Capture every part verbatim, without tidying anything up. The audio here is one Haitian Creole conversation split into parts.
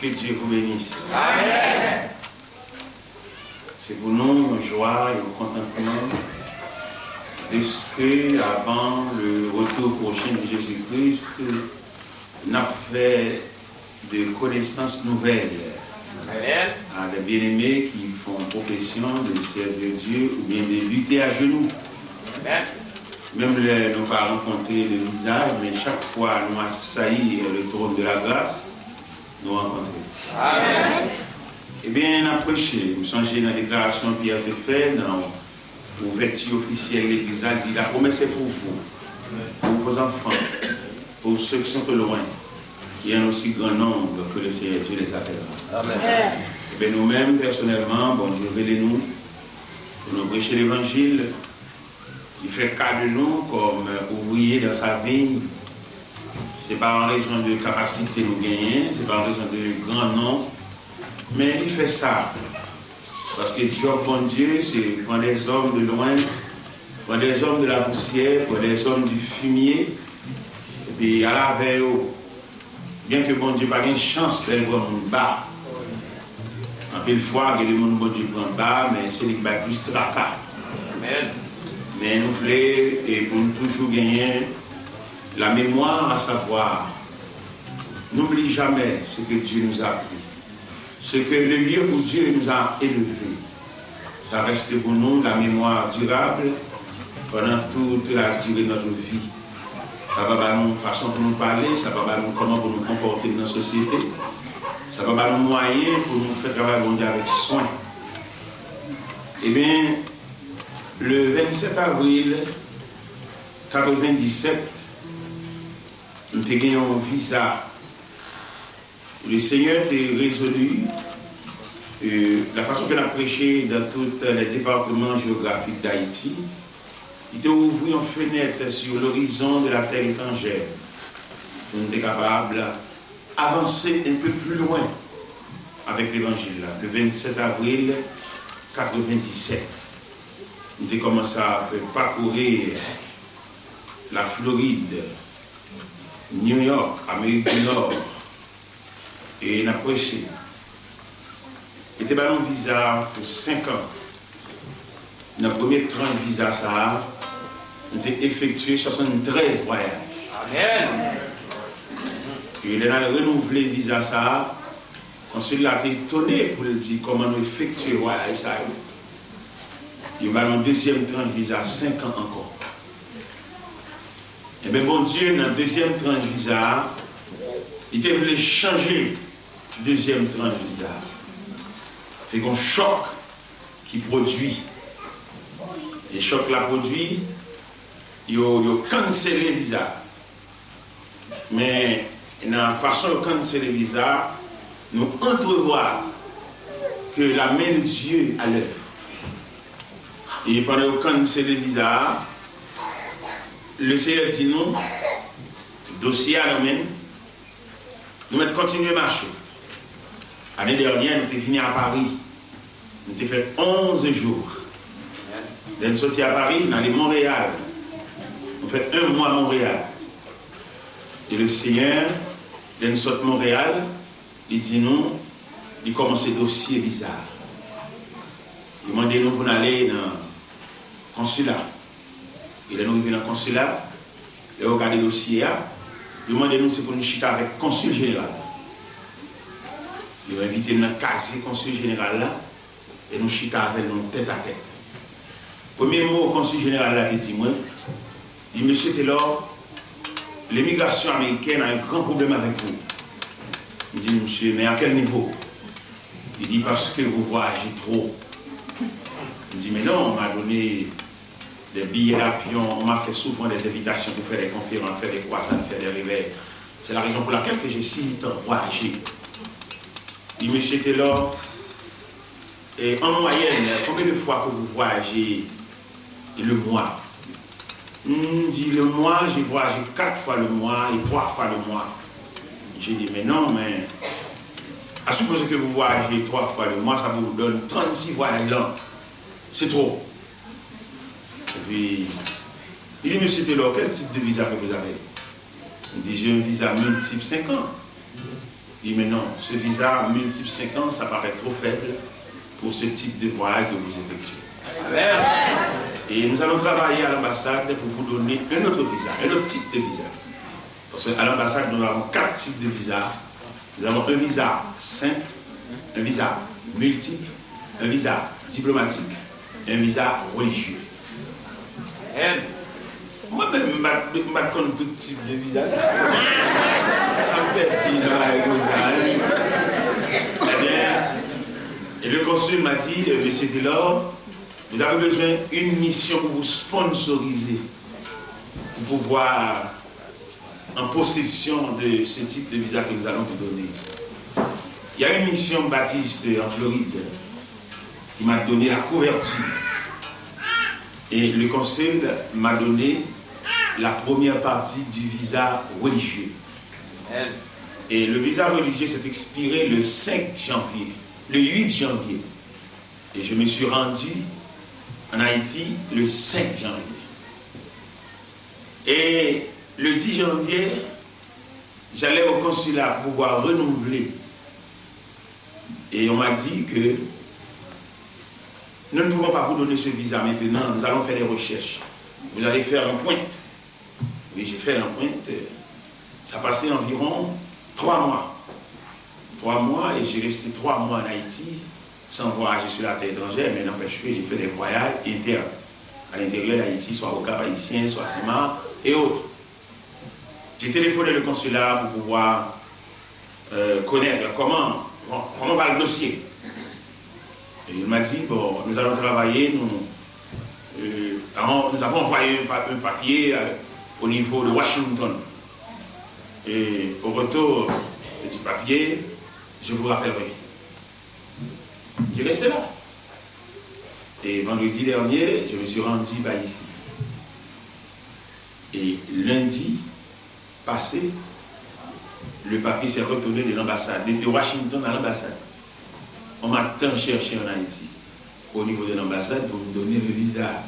Que Dieu vous bénisse. Amen. C'est pour nous une joie et un contentement de ce que, avant le retour prochain de Jésus-Christ, n ap fè de connaissances nouvelles. Amen. À des bien-aimés qui font profession de servir Dieu ou bien de lutter à genoux. Amen. Menm lè nou pa rankontre le vizaj, men chak fwa nou asayi le trône de la grâce, nou rankontre. Amen. Ebyen, n ap preche. M sonje nan deklarasyon Pyè te fè nan ouvèti ofisyèl legliz la, li di, la promesse est pour vous, pour vos enfants, pour ceux qui sont au loin, il y en a aussi grand nombre que le Seigneur Dieu les appellera. Amen. Ebyen, nou menm, pèsonèlman, Bondye rele nou pou nou preche levanjil. Li fè ka de nou kòm ouvriye dans sa vigne. Se pa an rezon de kapasite nou genyen, se pa an rezon de gran non, men li fè sa. Paske djòb Bondye, se pran des hommes de loin, pran des hommes de la poussière, pran des hommes du fumier, epi al avè yo. Byen ke Bondye pa gen chans lè l pran moun ba. Anpil fwa, gen de moun Bondye pran ba, men se li ki bay plis traka. Amen. Men nou vle, e, pou nou toujou genyen la mémoire, à savoir, n'oublie jamais ce que Dieu nous a appris, ce que le lieu où Dieu nous a élevés. Ça reste pour nous la mémoire durable pendant toute la durée de notre vie. Sa va ba nou fason pou nou pale, sa va ba nou kòman pou nou konpòte nan sosyete, sa va ba nou mwayen pou nou fè travay Bondye avèk swen. Ebyen, le vennsèt avril katrevendisèt, m te gen yon viza. Le Seigneur te rézolu, euh, la façon que n ap preche dans tous les départements géographiques d'Haïti, li te ouvri yon fenèt sur l'horizon de la terre étrangère pou nou te kapab avanse un peu plus loin avec l'évangile la, le vennsèt avril katrevendisèt. Nou te kòmanse ap pakouri la Florid, New York, Amerik di Nò, e n ap preche. Yo te ba nou viza pou senk an. Nan premye tranch viza sa a, nou te efektye swasanntrèz vwayaj. Amen. E lè n al renouvle viza sa a, konsil la te etone pou l di kòman nou efektye vwayaj sa yo. Yo ba nou dezyèm tranch viza senk an ankò. Ebyen, Bondye, nan dezyèm tranch viza a, li te vle chanje dezyèm tranch viza a. Te gen yon chòk ki pwodui. E chòk la pwodui, yo, yo kansele viza a. Men, nan fason yo kansele viza a, nou antrevwa que la main de Dieu à l'œuvre. E pandan yo kansele viza a, Lesenyè di nou, dosye a nan men nou, nou mèt kontinye mache. Ane dènyè, nou te vini a Pari. Nou te fè onz jou. Lè n soti a Pari, n ale Monreyal. Nou fè yon mwa Monreyal. E Lesenyè, lè n sot Monreyal, li di nou, li kòmanse dosye viza a. Li mande nou pou n ale nan konsila. E lè nou rive nan konsila, lè yo gade dosye a, yo mande nou si pou nou chita avèk konsil jeneral la. Yo envite n nan kazye konsil jeneral la, e nou chita avè l, nou tèt a tèt. Premye mo konsil jeneral la te di mwen, li, Monsieur Taylor, l'immigration américaine a un grand problème avec vous. M di, Monsieur, mais à quel niveau? Li di, Parce que vous voyagez trop. M di, Mais non, on m'a donné des billets d'avion, on m'a fait souvent des invitations pour faire des conférences, faire des croisades, faire des réveils. C'est la raison pour laquelle que j'ai si tant voyagé. Li, Monsieur Taylor, et en moyenne, combien de fois que vous voyagez le mois? M di, Le mois, j'ai voyagé quatre fois le mois et trois fois le mois. Je dis, Mais non, mais à supposer que vous voyagez trois fois le mois, ça vous donne trente-six voyages l'an. C'est trop. Et puis, il dit, Monsieur Taylor, quel type de visa que vous avez? M di, J'ai un visa multiple cinq ans. Li di, mais non, ce visa multiple cinq ans, ça paraît trop faible pour ce type de voyage que vous effectuez. Amen. Et nous allons travailler à l'ambassade pour vous donner un autre visa, un autre type de visa. Parce qu'à l'ambassade, nous avons quatre types de visas. Nous avons un visa simple, un visa multiple, un visa diplomatique et un visa religieux. Amen. Mwen menm, m pa t, m pa t konn tout tip de viza sa. M ap pèdi nan bagay konsa, wi. Ebyen, et le consul m'a dit, euh, Monsieur Taylor, vous avez besoin une mission pour vous sponsoriser, pour pouvoir en possession de ce type de visa que nous allons vous donner. Il y a une mission baptiste en Floride qui m'a donné la couverture. Et le consul m'a donné la première partie du visa religieux. Amen. Et le visa religieux s'est expiré le cinq janvier, le huit janvier. Et je me suis rendu en Haïti le cinq janvier. Et le dix janvier, j'allais au consulat pour pouvoir renouveler. Et on m'a dit que nous ne pouvons pas vous donner ce visa maintenant, nous allons faire des recherches. Vous allez faire un point. Oui, j'ai fait un point. Ça a passé environ trois mois. Trois mois, et j'ai resté trois mois en Haïti, sans voyager sur la terre étrangère, mais n'empêche que j'ai fait des voyages internes, à l'intérieur d'Haïti, soit au Cap-Haïtien, soit à Saint-Marc, et autres. J'ai téléphoné le consulat pour pouvoir, euh, connaître comment, comment, comment va le dossier. Et il m'a dit, bon, nous allons travailler, nous, euh, avons- nous avons envoyé un, pa- un papier, euh, au niveau de Washington. Et au retour du papier, je vous rappellerai. Je restais là. Et vendredi dernier, je me suis rendu par ici. Et lundi passé, le papier s'est retourné de l'ambassade, de, de Washington à l'ambassade. On m'a tant cherché en Haïti, au niveau de l'ambassade, pour me donner le visa.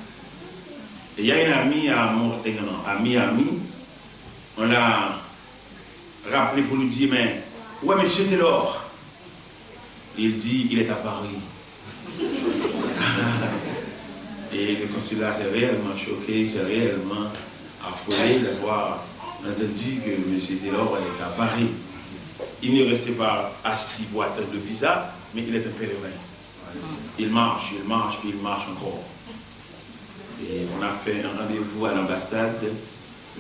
Et il y a une amie à, Mon- eh, non, non, à Miami, on l'a rappelé pour lui dire, mais où est Monsieur Taylor? Il dit, il est à Paris. Et le consulat s'est réellement choqué, s'est réellement affolé d'avoir entendu que Monsieur Taylor est à Paris. Il ne restait pas assis pour attendre le visa, mais il est un pèlerin. Il marche, il marche, puis il marche encore. Et on a fait un rendez-vous à l'ambassade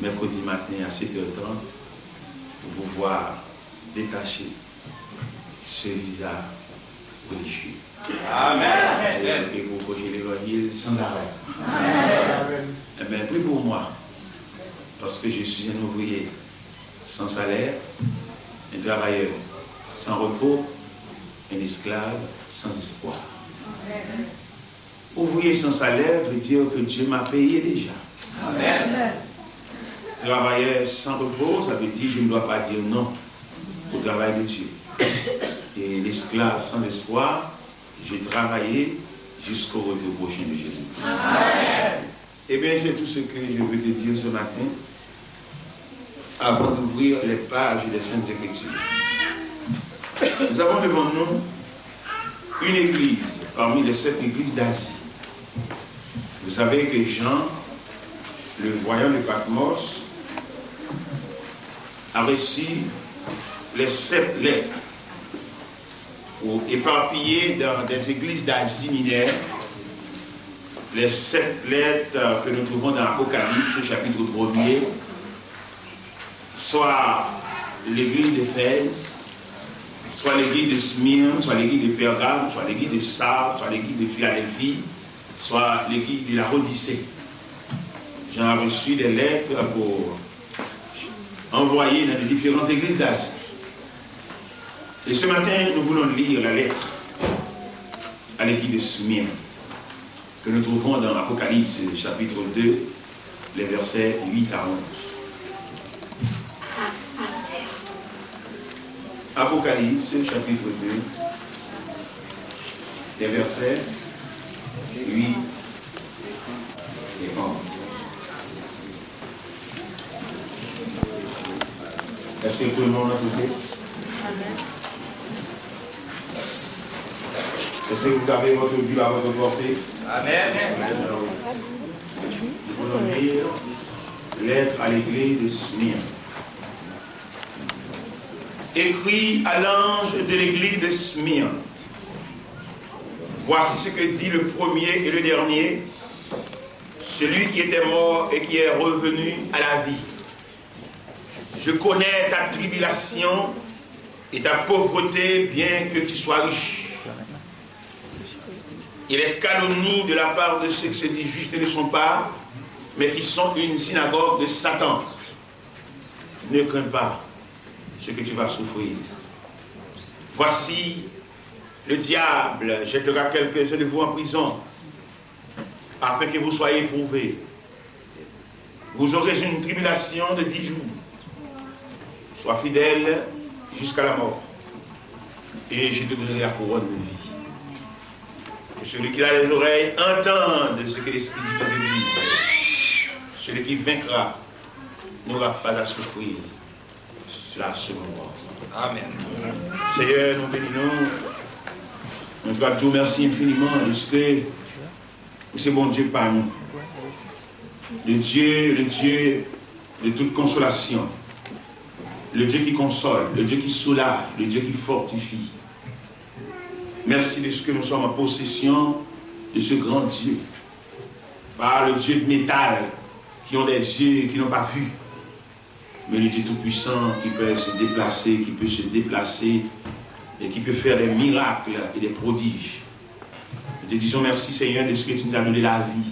mercredi matin à sept heures trente pour pouvoir détacher ce visa religieux. Amen. Et, et pour prêcher l'évangile sans arrêt. Amen. Eh bien, prie pour moi, parce que je suis un ouvrier sans salaire, un travailleur sans repos, un esclave sans espoir. Ouvrier sans salaire veut dire que Dieu m'a payé déjà. Amen. Travailleur sans repos, ça veut dire je ne dois pas dire non au travail de Dieu. Et l'esclave sans espoir, j'ai travaillé jusqu'au retour prochain de Jésus. Amen. Eh bien, c'est tout ce que je veux te dire ce matin avant d'ouvrir les pages des Saintes Écritures. Nous avons devant nous une église parmi les sept églises d'Asie. Vous savez que Jean, le voyant de Patmos, a reçu les sept lettres ou éparpillées dans des églises d'Asie mineure, les sept lettres que nous trouvons dans Apocalypse, chapitre premier, soit l'église d'Éphèse, soit l'église de Smyrne, soit l'église de Pergame, soit l'église de Sardes, soit l'église de Philadelphie, soit l'église de Laodicée. Jean a reçu des lettres pour envoyer dans les différentes églises d'Asie. Et ce matin, nous voulons lire la lettre à l'église de Smyrne, que nous trouvons dans Apocalypse, chapitre deux, les versets huit à onze. Apocalypse, chapitre deux, les versets huit et onze. Èske tout moun an koute? Est-ce que vous avez votre Bible à votre portée? Amen. Nous allons lire lettre à l'église de Smyrne. Écrit à l'ange de l'église de Smyrne. Voici ce que dit le premier et le dernier, celui qui était mort et qui est revenu à la vie. Je connais ta tribulation et ta pauvreté, bien que tu sois riche. Et les calomnies de la part de ceux qui se disent justes ne le sont pas, mais qui sont une synagogue de Satan. Ne crains pas ce que tu vas souffrir. Voici, le diable jettera quelques-uns de vous en prison, afin que vous soyez éprouvés. Vous aurez une tribulation de dix jours. Sois fidèle jusqu'à la mort, et je te donnerai la couronne de vie. Que celui qui a les oreilles entende ce que l'Esprit dit aux églises. Celui qui vaincra n'aura pas à souffrir la seconde mort. Amen. Senyè, nou beni nou. Nou vle di w mèsi enfiniman, paske ou se Bondye pa nou. Le Dieu, le Dieu de toute consolation. Le Dieu qui console, le Dieu qui soulage, le Dieu qui fortifie. Merci de ce que nous sommes en possession de ce grand Dieu. Pas le Dieu de métal, qui ont des yeux et qui n'ont pas vu, mais le Dieu Tout-Puissant qui peut se déplacer, qui peut se déplacer et qui peut faire des miracles et des prodiges. Nous te disons merci, Seigneur, de ce que tu nous as donné la vie.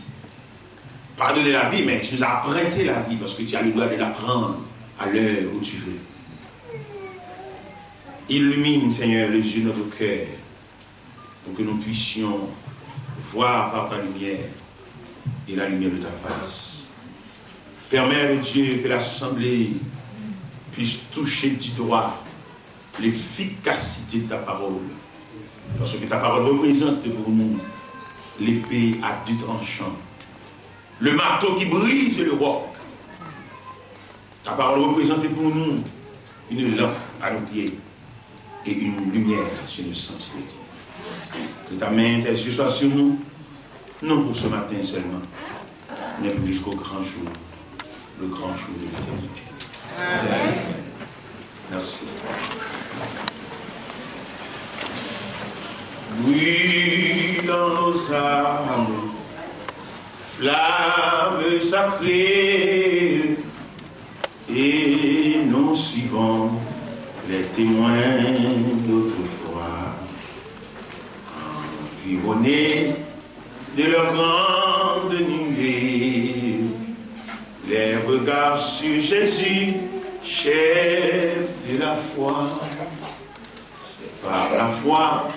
Pas donné la vie, mais tu nous as prêté la vie parce que tu as le droit de la prendre à l'heure où tu veux. Illumine, Seigneur, les yeux de notre cœur pour que nous puissions voir par ta lumière et la lumière de ta face. Permets, Dieu, que l'assemblée puisse toucher du doigt l'efficacité de ta parole. Parce que ta parole représente pour nous l'épée à deux tranchants, le marteau qui brise le roc. Ta parole représente pour nous une lampe à nos pieds et une lumière sur nos sentiers. Que ta main, tes yeux soient sur nous, non pour ce matin seulement, mais pour jusqu'au grand jour, le grand jour de l'éternité. Amen. Merci. Brûle dans nos âmes, flamme sacrée, et nous suivons les témoins d'autrefois, environnés de leurs grandes nuées, les regards sur Jésus, chef de la foi. C'est par la foi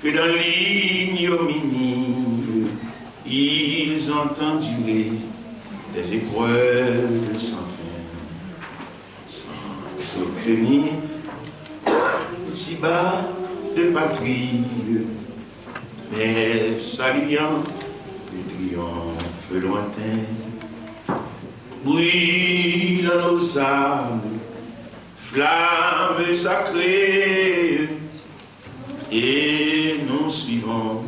que dans l'ignominie, ils ont enduré des épreuves sans fin, sans obtenir ici-bas de patrie, mais saluant le triomphe lointain. Brûle en nos âmes, flamme sacrée, et nous suivons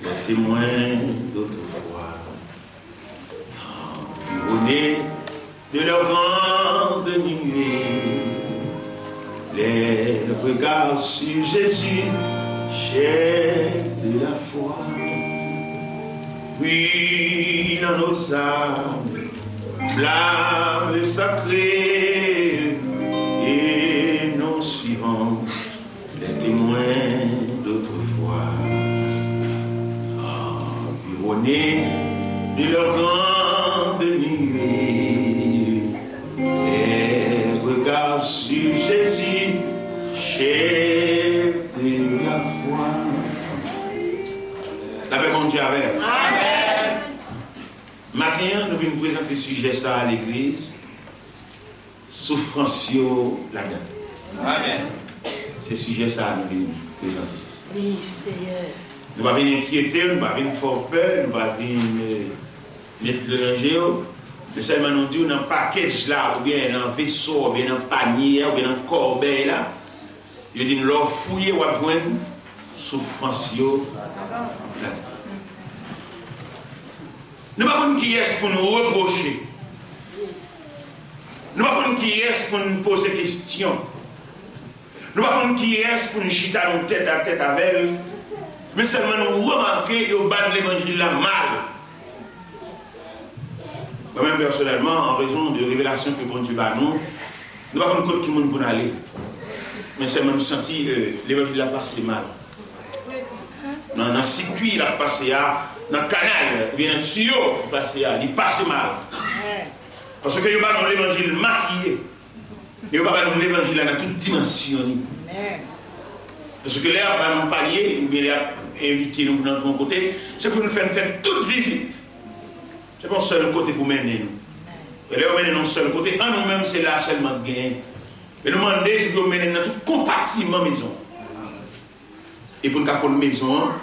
les témoins d'autrefois, environnés de leurs grandes nuées, les regards sur Jésus, chef de la foi. Brûle en nos âmes, flamme sacrée, et nous suivons les témoins d'autrefois, environnés de leurs grandes nuées, les regards sur Jésus, chef de la foi. Lapè Bondye avè w. Amen. Maten an, nou vin prezante sijè sa a legliz. Soufrans yo ladan. Amen. Se sijè sa a nou vin prezante. Wi, Seyè. Nou pa vin enkyete w, nou pa vin fè w pè, nou pa vin, eh, met dlo nan je w. Men sèlman nou di w nan package la, oubyen nan veso, oubyen nan panye a, oubyen nan kòbèy la, Yo di n lè w fouye, w ap jwenn soufrans yo ladan. Nou pa konn kiyès pou n repwoche. Nou pa konn kiyès pou n poze kesyon. Nou pa konn kiyès pou n chita nou tèt a tèt avè l. Men sèlman nou remake yo ba n levanjil la mal. Mwen menm pèsonèlman, an rezon de revelasyon ke Bondye ba nou, nou pa konn kot ki moun pou n ale. Men sèlman nou santi, euh, levanjil la pase mal. Nan, nan sikui l ap pase a, nan kanal, oubyen nan tiyo l pase a, li pase mal. Paske yo ba nou levanjil makiye. Yo pa ba nou levanjil la nan tout dimansyon li. Paske lè y ap ba nou palye, oubyen lè y ap envite nou pou n antre yon kote, se pou nou fè n fè tout vizit. Se pa yon sèl kote pou mennen nou. E lè yo mennen nou yon sèl kote, an nou menm, se la sèlman k genyen. E nou mande, se pou yo mennen n nan tout konpatiman mezon. E pou n ka konn mezon an,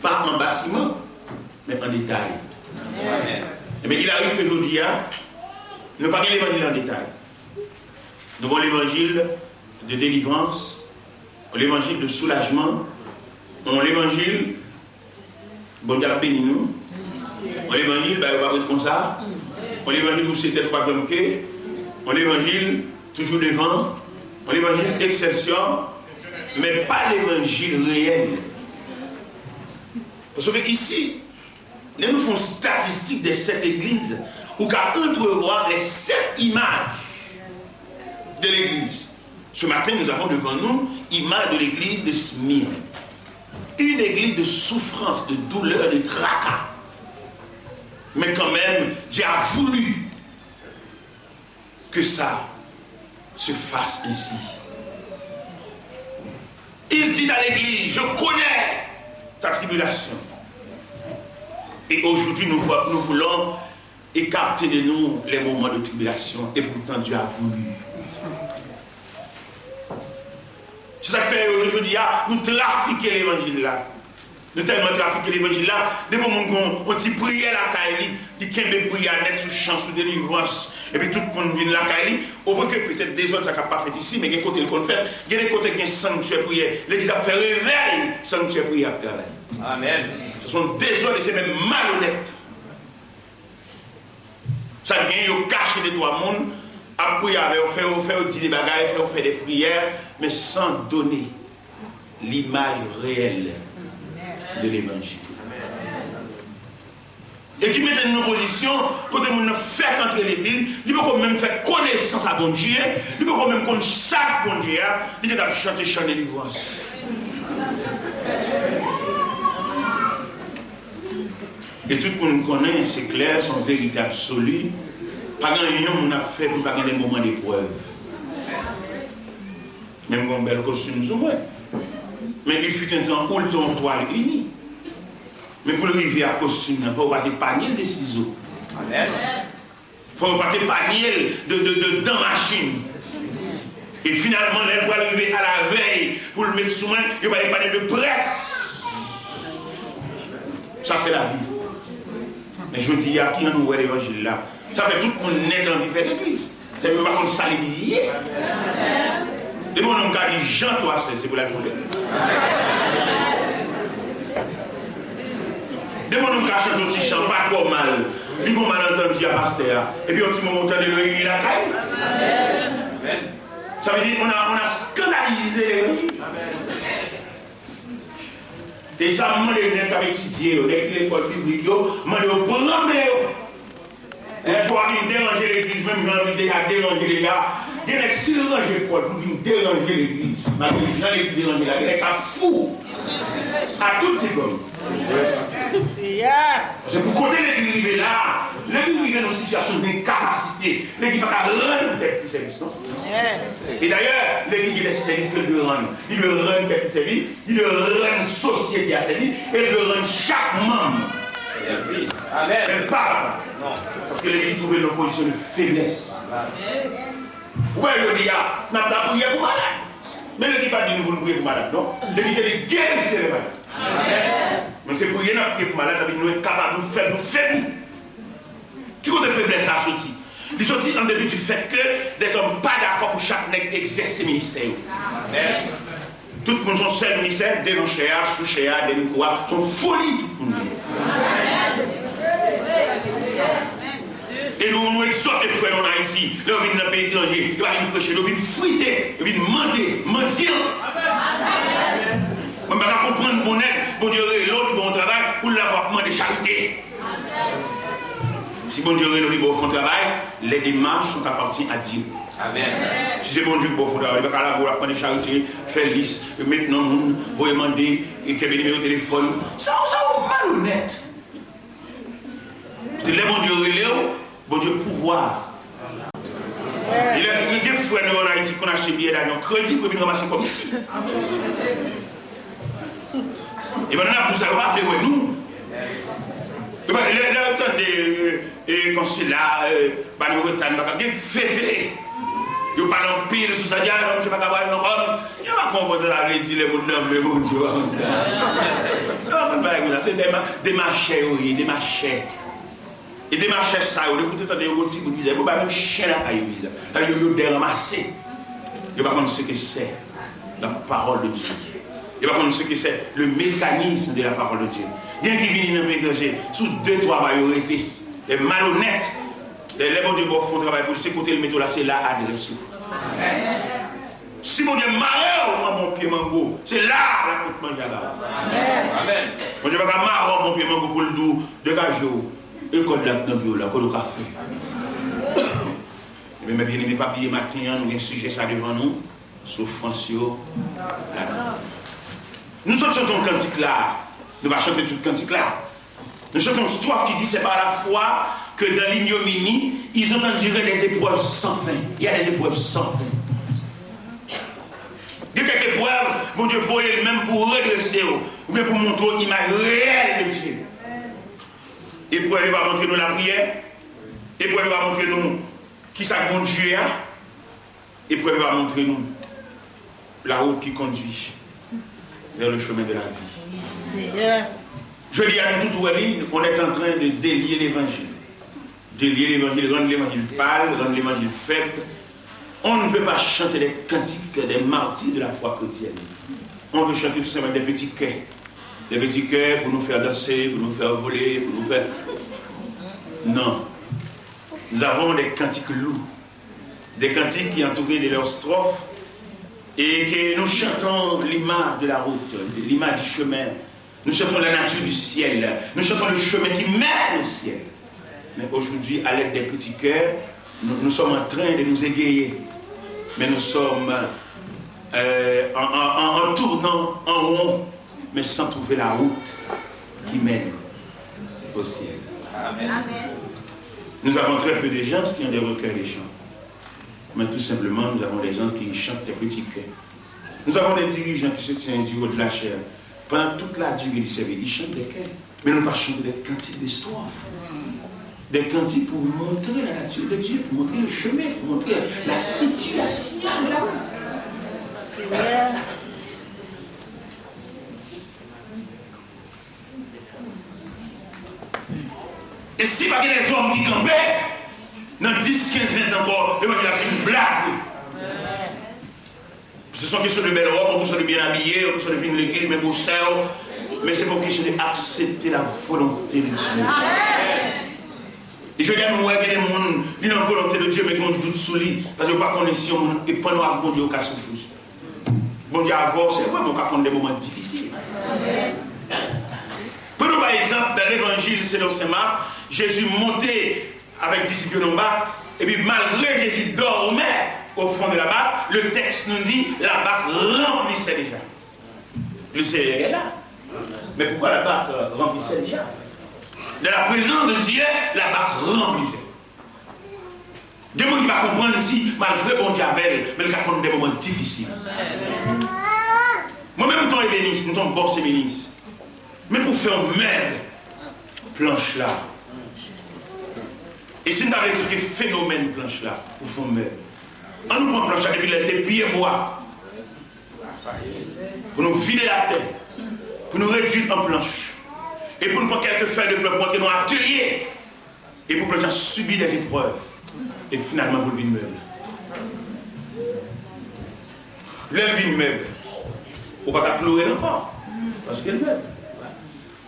pa an batiman, men an detay. Ebyen, il arrive que jodi a, nou pa gen levanjil an detay. Nou gen yon levanjil de delivrans, yon levanjil de soulajman, yon levanjil, Bondye ap beni nou, yon levanjil, bagay yo p ap ret konsa, yon levanjil ou se tèt ou pa janm ke, yon levanjil toujou devan, yon levanjil eksèsyon, men pa levanjil reyèl. Paske isi, lè nou fè yon statistik de sèt egliz, ou ka antrevwa les sept images de l'église. Ce matin, nous avons devant nous image de l'église de Smyrne. Une église de souffrance, de douleur, de tracas. Mais quand même, Dieu a voulu que ça se fasse ainsi. Il dit à l'église, je connais ta tribulation. Et aujourd'hui, nous, vo- nous voulons écarter de nous les moments de tribulation. Et pourtant, Dieu a voulu. Se sa k fè yo jodi a, nou trafike levanjil la. Nou tèlman trafike levanjil la, depi yon moun gen yon ti priyè lakay li, li kenbe priyè a nèt sou chans, sou delivrans, epi tout moun vin lakay li, opwen ke petèt dezòd sa k ap pa fèt isi, men gen kote l konn fèt, gen de kote gen sanktyè priyè, legliz ap fè revèy, sanktyè priyè ap travay. Amèn. Se yon dezòd e se menm malonèt. Sa k gen, yo kache de twa moun, ap priye avè w, fè yo, fè yo di de bagay, fè yo fè de priyè, men sans donner l'image réelle de l'évangile. E ki mete n nan pozisyon kote moun nan fèk antre legliz, li poko menm fè konesans a Bondye, li poko menm konn sa k Bondye a, li gentan ap chante chan delivrans. E tout moun konnen, se klè, se yon verite absoli. Pa gen anyen yon moun ap fè pou pa gen de moman de prèv. Men m gen yon bèl kostim sou mwen. Men il fut un temps où l te yon twal ini. Men pou l rive a kostim nan, fò w pa te panye l de sizo. Amèn. Fò yo pa te panye l de, de, de dan machin. E finalman, lè l pral rive alavèy pou l met sou mwen, yo pa te panye l de près. Sa se lavi. Men jodi a, ki jan nou wè levanjil la? Sa fè tout moun nèt anvi fè legliz. Tèlman yo pa konn sa legliz ye. Depi yon nonm ka di Jan twa sèz, se pou l al fon legliz. Depi yon nonm ka chante yon ti chan pa twò mal, li gon malantandi a pastè a, epi yon ti moman ou tande l reyini lakay li. Sa vle di, on a, on a scandalisé l'évangile. E sa m mande nèg k ap etidye yo, nèg ki lekòl piblik yo, m mande yo pran men yo. Lè twa vin deranje legliz, menm jan li deja deranje deja, gen nèg si l ranje kò l pou vin deranje legliz, malgre jan legliz deranje la, gen nèg k ap fou a tout tip. Se pou kote legliz rive la, legliz rive nan sitiyasyon denkapasite, legliz pa ka rann pèp li sèvis non. E dayè, legliz gen de sèvis ke l dwe rann. Li dwe rann pèp li sèvis, li dwe rann sosyete a sèvis, e li dwe rann chak manm sèvis. Amèn. Men l pa kapab. Non. Paske legliz twouve l nan pozisyon de feblès. Amèn. Ou wè jodi a, n ap la priyè pou malad. Men legliz pa di nou pou n priye pou malad non. Legliz te di geri sere malad. Amèn. Men se priye n ap priye pou malad, sa vle di nou enkapab, nou fèb, nou febli. Ki kote feblès sa soti? Li soti an depi di fèt ke dèzòm pa dakò pou chak nèg egzèse ministè yo. Tout moun se yon sèl ministè, de nan chè a, sou chè a, de mikwo a, se yon foli tout moun ye. E nou, nou egzòte frè nou ann Ayiti, lè yo vin nan peyi etranje, yo pa vin preche, yo vin frite, yo vin mande, mandyan. Mwen pa ka konprann bon nèg, Bondye rele w, li ba w yon travay, pou l la pou ap mande charite. Si Bondye rele w, li ba w fè yon travay, les démarches sont appartient à Dieu. Amèn. Si se Bondye ki ba w fè yon travay, li pa ka lage w ap mande charite, fè lis, met non moun, voye mande, e kenbe nimewo telefòn. Sa, sa malonèt. Paske lè Bondye rele w, Bondye pouvwa. E lè gen frè nou yo ann Ayiti ki konn achte biyè davyon kredi pou yo vin ranmase kòb isi. E pandan n ap di sa, yo pa vle wè nou. Yo pa, lè, lè yo tande, e, e, konsila, e, Bann Bretagne pa ka gen fete. Yo pale anpil sou sa, di, "A, non, misye pa ka pale non kòb." Yo pa konprann sa sa vle di lè moun nan men Bondye pa konn sa. Yo pa konn bagay konsa. Se dema-, demachè yo ye, demachè. E demachè sa yo, depi w te tande yo, gon ti bout viza. Yo pa menm chen lakay yo viza. Sa vle di yo, yo dèranmase. Yo pa konn ce que c'est la parole de Dieu. Yo pa konn ce que c'est le mécanisme de la parole de Dieu. Gen ki vini nan peyi etranje, sou de twa pa yo rete. Lè malonèt, lè, lè Bondye ba w fè yon travay pou li, se kote l mete w la, se la adrès ou. Si Bondye mare w anba yon pye mango, se la l ap met manje a ba ou. Amèn. Bondye pa ka mare w anba yon pye mango pou l di w, "Degaje w, e kòd la k nan pye w la, kote w ka fè?" Ebyen, mè byeneme, pa bliye maten an, nou gen sijè sa devan nou, soufrans yo ladan. Nou sot chante yon kantik la, nou pa chante tout kantik la. Nous chantons strophe qui dit, c'est par la foi que dans l'ignominie, ils ont enduré des épreuves sans fin. Il y a des épreuves sans fin. Gen kèk eprèv, Bondye voye l menm pou redrese w, oubyen pou montre w imaj reyèl de Dye. Eprèv yo va montre nou lapriyè. Eprèv yo va montre nou kisa k Bondye a. Eprèv yo va montre nou la route qui conduit vers le chemin de la vie. Jodi a, nou tout wè li, on est en train de délier l'évangile. Délier l'évangile, rendre l'évangile pâle, rendre l'évangile faible. On ne veut pas chanter des cantiques des martyrs de la foi chrétienne. On veut chanter tout simplement des petits chœurs. Des petits chœurs pour nous faire danser, pour nous faire voler, pour nous faire... Non. Nous avons des cantiques lourds. Des cantiques qui entourés de leurs strophes et que nous chantons l'image de la route, l'image du chemin. Nous chantons la nature du ciel. Nous chantons le chemin qui mène au ciel. Mais aujourd'hui, à l'aide des petits chœurs, nous, nous sommes en train de nous égayer. Mais nous sommes, euh, en, en, en, en tournant en rond, mais sans trouver la route qui mène au ciel. Amen. Nous avons très peu de gens qui ont des recueils de chants. Mais tout simplement, nous avons des gens qui chantent des petits chœurs. Nous avons des dirigeants qui se tiennent du haut de la chair. Pendant toute la durée du service, ils chantent des chœurs. Mais nous ne pas chanter des cantiques de strophes. Des cantiques pour montrer la nature de Dieu, pour montrer le chemin, pour montrer la situation de la route. E si pa gen lèzòm ki kanpe, nan dis, kenz, ven tan ankò, levanjil ap vin blaze. Se yon kesyon de bèl wòb, yon kesyon de byen abiye, yon kesyon de vin legliz, men gwosè w, men se pa yon kesyon de aksepte la volonte de Dye. E jodi a nou wè gen de moun, li nan volonte de Dye, men gen yon dout sou li, paske yo pa konnen si yon moun epann ak Bondye, yo ka soufri. Bondye avè w, se vre, men w ka konn de moman difisil. Pran nou pa egzanp, nan levanjil selon Sen Mak, Jezi monte avèk disip yo nan bak, epi malgre Jezi dòmi au fond de la barque, le texte nous dit, la barque remplissait déjà. Le Seigneur est là. Mais pourquoi la barque, euh, remplissait déjà? Dans la présence de Dieu, la barque remplissait. Gen moun ki pa konprann si, malgre Bondye avè l, men l ka konn de moman difisil. Mwen menm, m t on ebenis, m t on bòs ebenis. Men pou fè yon mèb, planch la. E si n ta vle eksplike fenomèn planch la, pou fè yon mèb. Ann nou pran planch la depi lè l te pye bwa. Pou nou vide latè. Pou nou redwi l an planch. E pou nou pran kèlke fèy de bwa pou antre nan atelye. E pou planch la sibi des épreuves. E finalman pou l vin mèb. Lè l vin mèb, ou pa ka kloure l ankò, paske l mèb.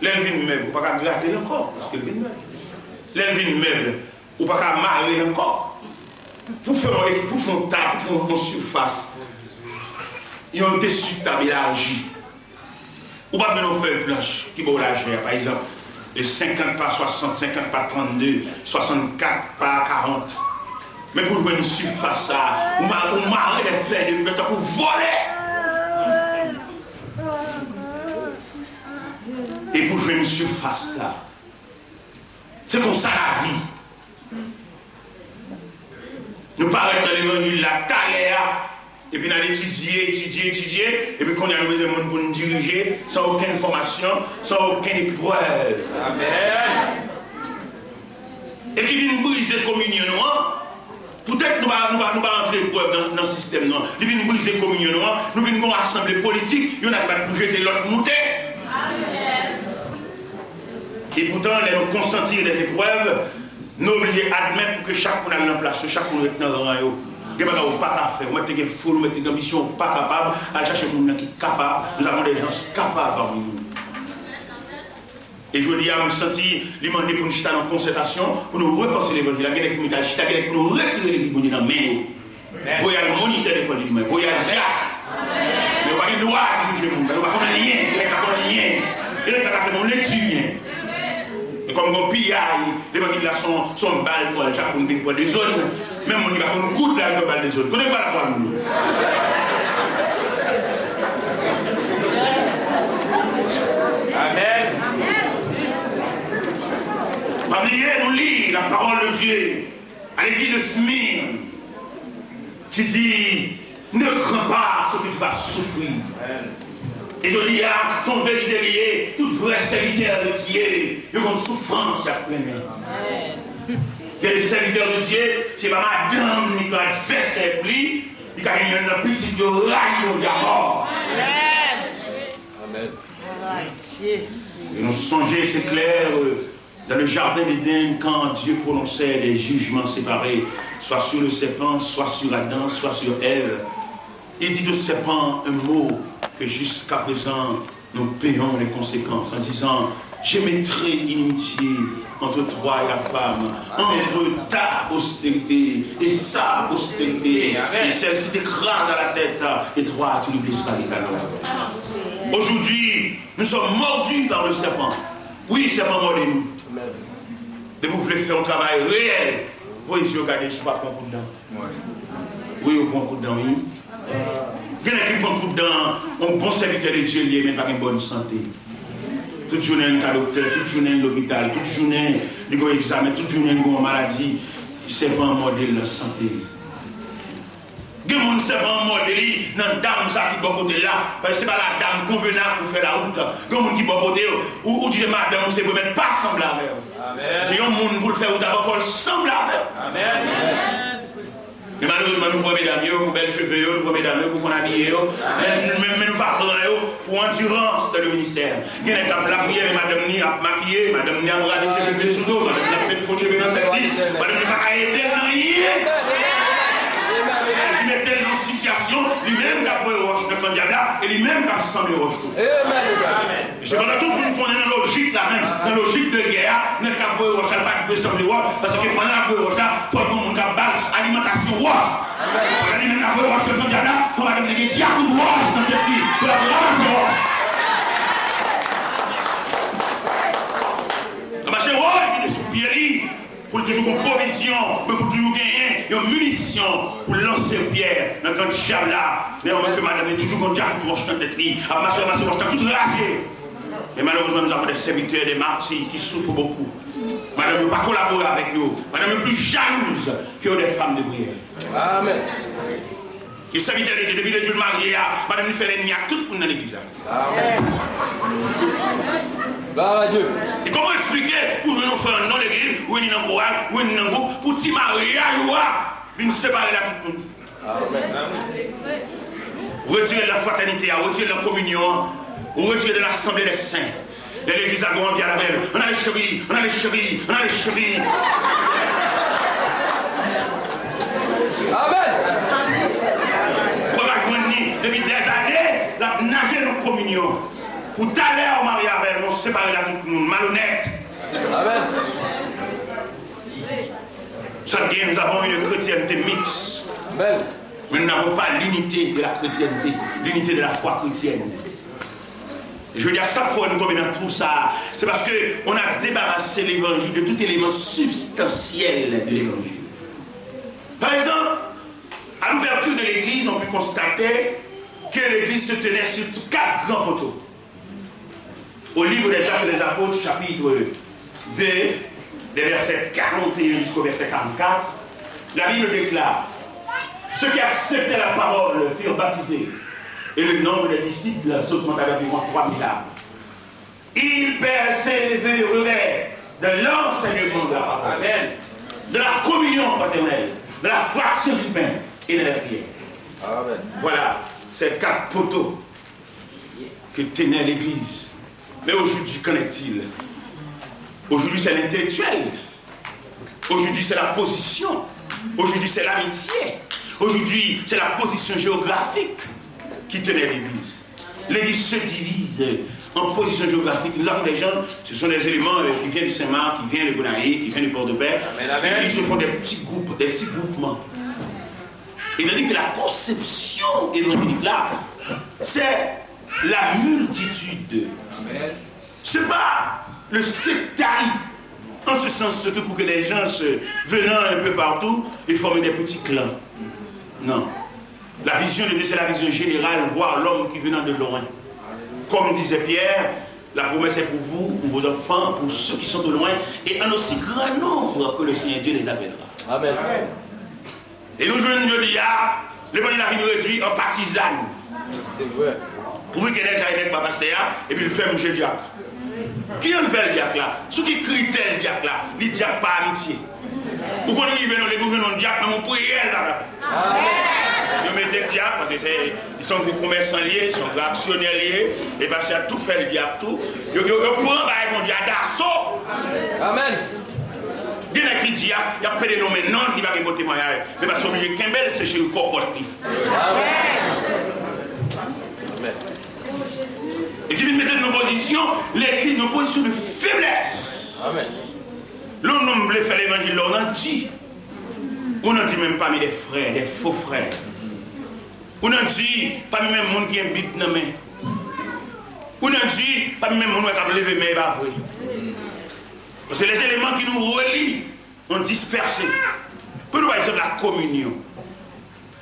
Lè l vin mèb, ou pa ka grate l ankò, paske l vin mèb. Lè l vin mèb, ou pa ka mare l ankò. Pou fè yon, pou fè yon tab, pou fè yon, yon sifas, yon desi tab elaji. Ou pa vin yon fèy planch ki ba w lajè a, pa egzanp, e senkant pa swasant, senkant pa trannde, swasannkat pa karant. Men pou jwenn sifas sa a, ou ma-, ou mare de fèy de byen tankou vòlè. E pou jwenn sifas la, se konsa lavi. Nou parèt nan levanjil la talè a, epi n al etidye, etidye, etidye, epi kounye a nou bezwen moun pou n dirije, san okenn fòmasyon, san okenn eprèv. Amèn. E ki vin brize kominyon nou an, poutèt nou pa, nou pa, nou pa antre eprèv nan, nan sistèm nou an, li vin brize kominyon nou an, nou vin gen yon asanble politik, youn ap bat pou jete lòt moute. Epoutan, lè nou konsanti de eprèv, nou oblije admèt pou ke chak moun al nan plas yo, chak moun ret nan ran yo. Gen bagay ou pa ka fè, ou mèt te gen foul, ou mèt te gen anbisyon, ou pa kapab, al chache moun nan ki kapab. Nous avons des gens capables parmi nous. E jodi a, m santi li mande pou n chita nan konsètasyon, pou nou repanse levanjil la. Gen nèg ki mete al chita, gen nèg pou nou retire legliz Bondye nan men yo. Voye al monitè lekòl li di mwen, voye al dyak. Men yo pa gen dwa dirije moun, yo pa konn anyen, yo pa konn anyen. Yo pa ka fè nou lekti byen. E kòm gon piyay, levanjil la se yon, se yon bal twal, chak moun vin pran de zòn. Menm moun ki pa konn koud la, yo pran bal de zòn. Kote bal twal moun yo? Amèn. Pa bliye, nou li la parole de Dieu. À l'église de Smyrne, qui dit, ne crains pas ce que tu vas souffrir. E jodi a, se yon verite li ye, tout vrè sèvitè de Dye, yo gon soufrans y ap mennen. Gen de sèvitè de Dye, se pa madanm li ki advèsè pou li, li ka gen youn nan pitit yo rayi Bondye a mò. Amèn. E nou sonje, se klè, euh, dans le jardin d'Éden, quand Dieu prononçait des jugements séparés, soit sur le serpent, soit sur Adam, soit sur Ève, il dit au serpent un mot que jusqu'à présent nous payons les conséquences en disant, je mettrai inimitié entre toi et la femme, entre ta postérité et sa postérité, et celle-ci t'écrase à la tête, et toi tu lui blesseras les talons. Aujourd'hui, nous sommes mordus par le serpent. Wi, sèpan mòde nou. Depi w vle fè yon travay reyèl, voye zye w gade si w pa pran kout dan. Wi, ou pran kout dan, wi. Gen nèg ki pran kout dan, yon bon sèvitè de Dye li ye, men pa gen bòn sante. Tout jounen l ka doktè, tout jounen l lopital, tout jounen li gon egzamen, tout jounen l gon maladi, sèpan mòde l nan sante. Gen moun sèpan an mòde li nan dam sa ki bò kote l la, paske se pa la dam konvenab pou fè lawout. Gen moun ki bò kote w, ou, ou di se madanm ou se vre, men pa sanble avè l. Se yon moun pou l fè wout avè w, fò l sanble avè w. Men malerezman, nou pran medam yo pou bèl cheve yo, nou pran medam yo pou konn abiye yo, men, men, men nou pa pran yo pou andirans dan le ministè. Gen nèg k ap lapriyè, men madanm ni ap makiye, madanm ni ap rale cheve vin sou do, madanm ni ap met fo cheve nan tèt li, madanm ni pa ka ede l nan anyen. Li mete l nan sitiyasyon, li menm k ap voye wòch nan kan dyab la, e li menm k ap sanble wòch tou. E sepandan, tout moun konnen nan lojik la menm, nan lojik de gè a, nèg k ap voye wòch la, li pa t dwe sanble wòch, paske pandan l ap voye wòch la, fòk gon moun k ap ba l alimantasyon wòch. Pandan li menm l ap voye wòch nan kan dyab la, fò madanm li gen dyab wòch nan tèt li, pou l ap ranmase wòch. L ap mache wòch, li mete sou pye li, pou l toujou gon pwovizyon, men pou toujou genyen yon minisyon pou lanse pyè nan kan dyab la, nan yon ke madanm li toujou gon dyab wòch nan tèt li, ap mache ranmase wòch nan tout raje. Men malerezman, nous avons des serviteurs, des martyrs qui souffrent beaucoup. Madanm yo pa kolabore avèk yo. Madanm yo pli jalouz ke yo de fanm de priyè. Amèn. Ki sèvitè de Dye, depi de jou l marye a, madanm li fè lènmi ak tout moun nan legliz la. Amèn. Glwa a Dye. E kòman eksplike ou jwenn yon frè nan legliz, ou jwenn li nan koral, ou jwenn li nan gwoup, pou ti maryaj ou a vin separe l ak tout moun? Amèn. Ou retire l nan fratènite a, ou retire l nan kominyon an, ou retire l nan lasanble dè sen. Lè legliz la gen anvi al avè l, ann ale cheri, ann ale cheri, ann ale cheri. Amèn. Ou pa ka jwenn li depi dèzane, l ap naje nan kominyon. Pou talè ou marye avè l, men w separe l ak tout moun, malonèt. Amèn. Sa k gen, nous avons une chrétienté mixte. Amèn. Mais nous n'avons pas l'unité de la chrétienté, l'unité de la foi chrétienne. Je veux dire, chaque fois nous tombons dans tout ça, c'est parce que on a débarrassé l'évangile de tout élément substantiel de l'évangile. Par exemple, à l'ouverture de l'église, on peut constater que l'église se tenait sur quatre grands poteaux. Au livre des Actes des Apôtres, chapitre deux, des versets quarante et un jusqu'au verset quarante-quatre, la Bible déclare: Ceux qui acceptaient la parole furent baptisés, et le nombre des disciples s'augmenta d'environ trois mille âmes. Ils persévéraient dans l'enseignement de la parole, de la communion fraternelle, de la fraction du pain et de la prière. Amen. Voilà, ces quatre poteaux que tenait l'Église. Mais aujourd'hui, qu'en est-il? Aujourd'hui, c'est l'intellectuel. Aujourd'hui, c'est la position. Aujourd'hui, c'est l'amitié. Aujourd'hui, c'est la position géographique qui tenait l'Église. L'Église se divise en position géographique. Nous avons des gens, ce sont des éléments euh, qui viennent de Saint-Marc, qui viennent de Gonaïves, qui viennent de Port-de-Paix. Amen, amen. Et ils se font des petits groupes, des petits groupements. Et tandis que la conception évangélique là, c'est la multitude. Amen. C'est pas le sectarisme, en ce sens que pour que les gens se, venant un peu partout et former des petits clans. Non. La vision de Dieu, c'est la vision générale, voir l'homme qui venant de loin. Comme disait Pierre, la promesse est pour vous, pour vos enfants, pour ceux qui sont au loin, et en aussi grand nombre que le Seigneur Dieu les appellera. Amen. E nou jwenn jodi a, levanjil la vin redui an patizan. Se vre. Pou wikèn sa, nèg pa pastè a, epi l fè mouche dyak. Ki jan l fè l dyak la? Sou ki kritè l dyak la? Li dyak pa amitye. Ou konn rive nan legliz ou jwenn yon dyak, menm yon priyè l pa ka fè. Yo mete dyak, paske se, li se yon gwo komèsan li ye, se yon gwo aksyonè li ye, e pastè a tou fè l dyak tou. Yo, yo, yo pran bagay Bondye a daso. Amen. Gen nèg ki di a, y ap pede non men non, li pa gen bon temwayaj. Men pastè oblije kenbe l, se cheri kòkòt li. Amen. E ki vin mete l nan pozisyon, legliz nan pozisyon de feblès. Amen. Lè yon nonm vle fè levanjil la, ou nan di. Ou nan di menm pami de frè, de fo frè. Ou nan di pami menm moun ki gen bib nan men. Ou nan di pami menm moun wè k ap leve men, e pa vre. Paske les éléments qui nous relient ont dispersé. Pran nou pa egzanp la communion.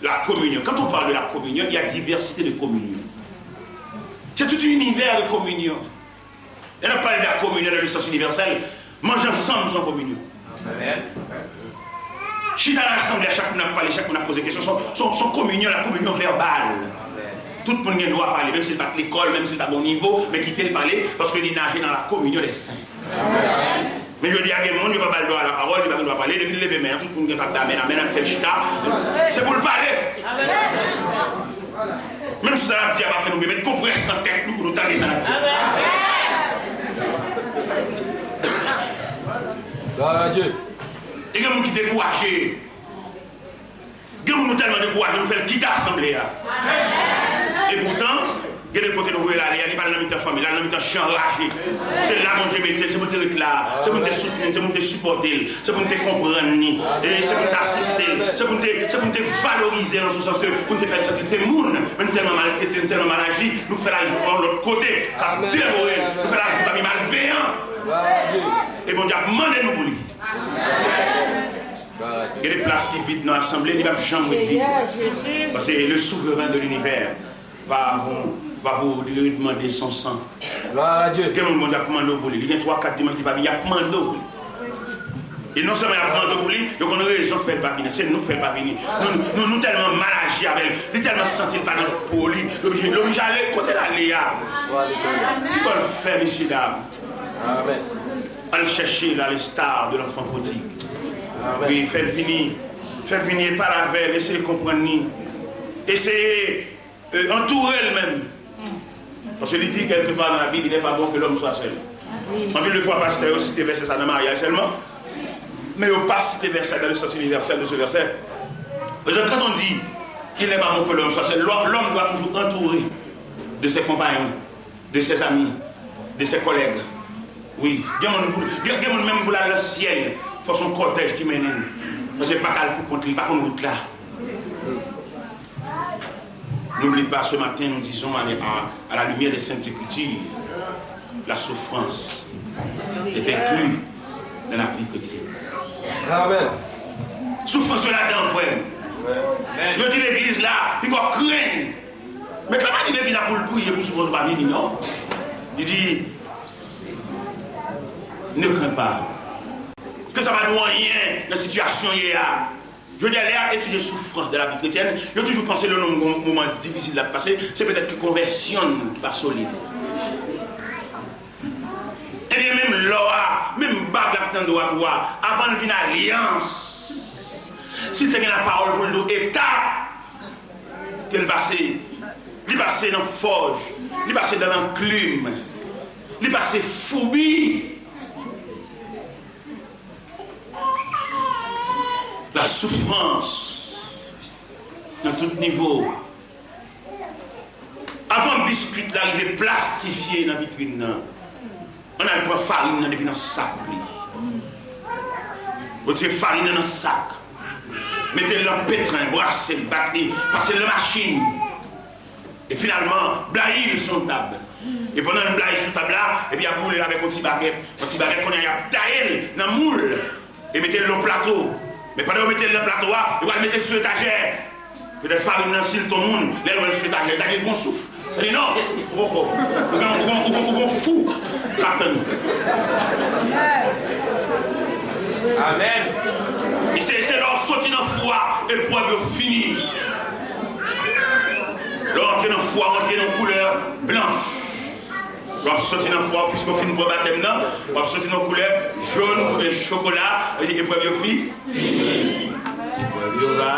La communion. Quand on parle de la communion, il y a diversité de communion. C'est tout un univers de communion. Lè n ap pale de la communion dans le sens universel, manje ansanm se yon kominyon. Amen. Chita nan asanble a, chak moun ap pale, chak moun ap poze kesyon. Se yon, se yon, se yon kominyon, la communion verbale. Tout moun gen dwa pale, menm si l pa t lekòl, menm si l pa gen yon nivo, men kite l pale, paske li naje nan la communion des saints. Men jodi a, gen moun, yo pa ba l dwa lapawòl, li pa gen dwa pale, depi l leve men an, tout moun gen kab di amèn, amèn, ap fè l chita. Se pou l pale. Menm si sa l ap di a pa fè nou byen, met konprès nan tèt nou pou nou tande sa l ap di a. Glwa a Dye. E gen moun ki dekouraje. Gen moun nou tèlman dekouraje, nou fè l kite asanble a. E poutan, gen de kote nou voye l ale a, li pa al nan mitan fanmi l, l al nan mitan chen anraje. Se la Bondye mete l, se pou l te ret la, se pou n te soutni l, se pou n te sipòte l, se pou n te konprann li, e se pou n te asiste l, se pou n te, se pou n te valorize l nan yon sans ke pou n te fè l santi l se moun, men nou tèlman maltrete, nou tèlman mal aji, nou fè l al yon lòt kote, k ap devore l, nou fè l al viv pami malveyan. E Bondye ap mande nou pou li. Gen de plas ki vid nan asanble, li p ap janm ret vid. Paske le souverain de l'univers va vous, va vous demander son sang. Glwa a Dye. Gen moun Bondye ap mande w pou li. Li gen twa, kat dimanch li pa vini, y ap mande w pou li. E non sèlman y ap mande w pou li, yo konn rezon k fè l pa vini. Se nou k fè l pa vini. Nou, nou, nou tèlman mal aji avè l. Li tèlman santi l pa nan po li. L oblije, l oblije ale kote l ale a. Ki bò l fè, mesye dam? Al chèche l, à l'instar de l'enfant prodigue. Wi, fè l vini. Fè l vini e pale avè l, eseye konprann li. Eseye euh, antoure l menm. Paske li di kèlke pa nan Labib, il n'est pas bon que l'homme soit seul. Anpil de fwa, pastè yo site vèsè sa nan maryaj sèlman, men yo pa site vèsè dans le sens universel de ce verset. Parce que quand on dit qu'il n'est pas bon que l'homme soit seul, l'homme l'homme doit toujours entourer de ses compagnons, de ses amis, de ses collègues. Wi, gen moun pou, gen, gen moun menm pou l al nan syèl, fò se yon kòtèj ki mennen l. Paske l pa ka al pou kont li, li pa konn wout la. N'oublie pas, ce matin, nous disons à, à, à la lumière des Saintes Écritures, la souffrance est inclue dans la vie chrétienne. Amen. Soufrans yo ladan, frè m. Yo di legliz la, li gon krenn. Mèt la pa di legliz la pou l priye pou soufrans yo pa vini, non. Li di, ne crains pas. Ke sa pa nou anyen nan sitiyasyon ye a. Jodi a, lè y ap etidye soufrans de la vi kretyèn, yo toujou panse lè yon nonm gon moman difisil l ap pase, se petèt ke konvèsyon l pa solid. Ebyen, menm lò a, menm bag l ap tande w a pou a, avan l vin alyans, si l te gen lapawòl pou l di w etap ke l pase, li pase nan fòj, li pase nan lanklim, li pase foubi. La souffrance nan tout nivo. Avan biskwit la rive plastifye nan vitrin nan, ann al pran farin nan depi nan sak li. Retire farin nan nan sak, mete l nan petren, brase l, bat li, pase l nan machin. E finalman, blayi l sou yon tab. E pandan l blayi sou tab la, epi y ap boule l avèk yon ti bagèt. Yon ti bagèt, kounye a, y ap taye l nan moul e mete l nan plato. Men pandan yo mete l nan plato a, yo pral mete l sou etajè. Petèt farin nan, si l t on moun, lè l wè l sou etajè, l ta gen bon souf. Li di, non, ou poko. Ou gen, ou gen, ou gen, ou gen fou k ap tann ou. Amèn. E se, se lè w soti nan fou a, eprèv yo fini. Lè w antre nan fou a, w antre nan koulè blanch. W ap soti nan fou a, piske w fin pran batèm nan, w ap soti nan koulè jòn oubyen chokola, sa vle di eprèv yo fi-, fini. Eprèv yo va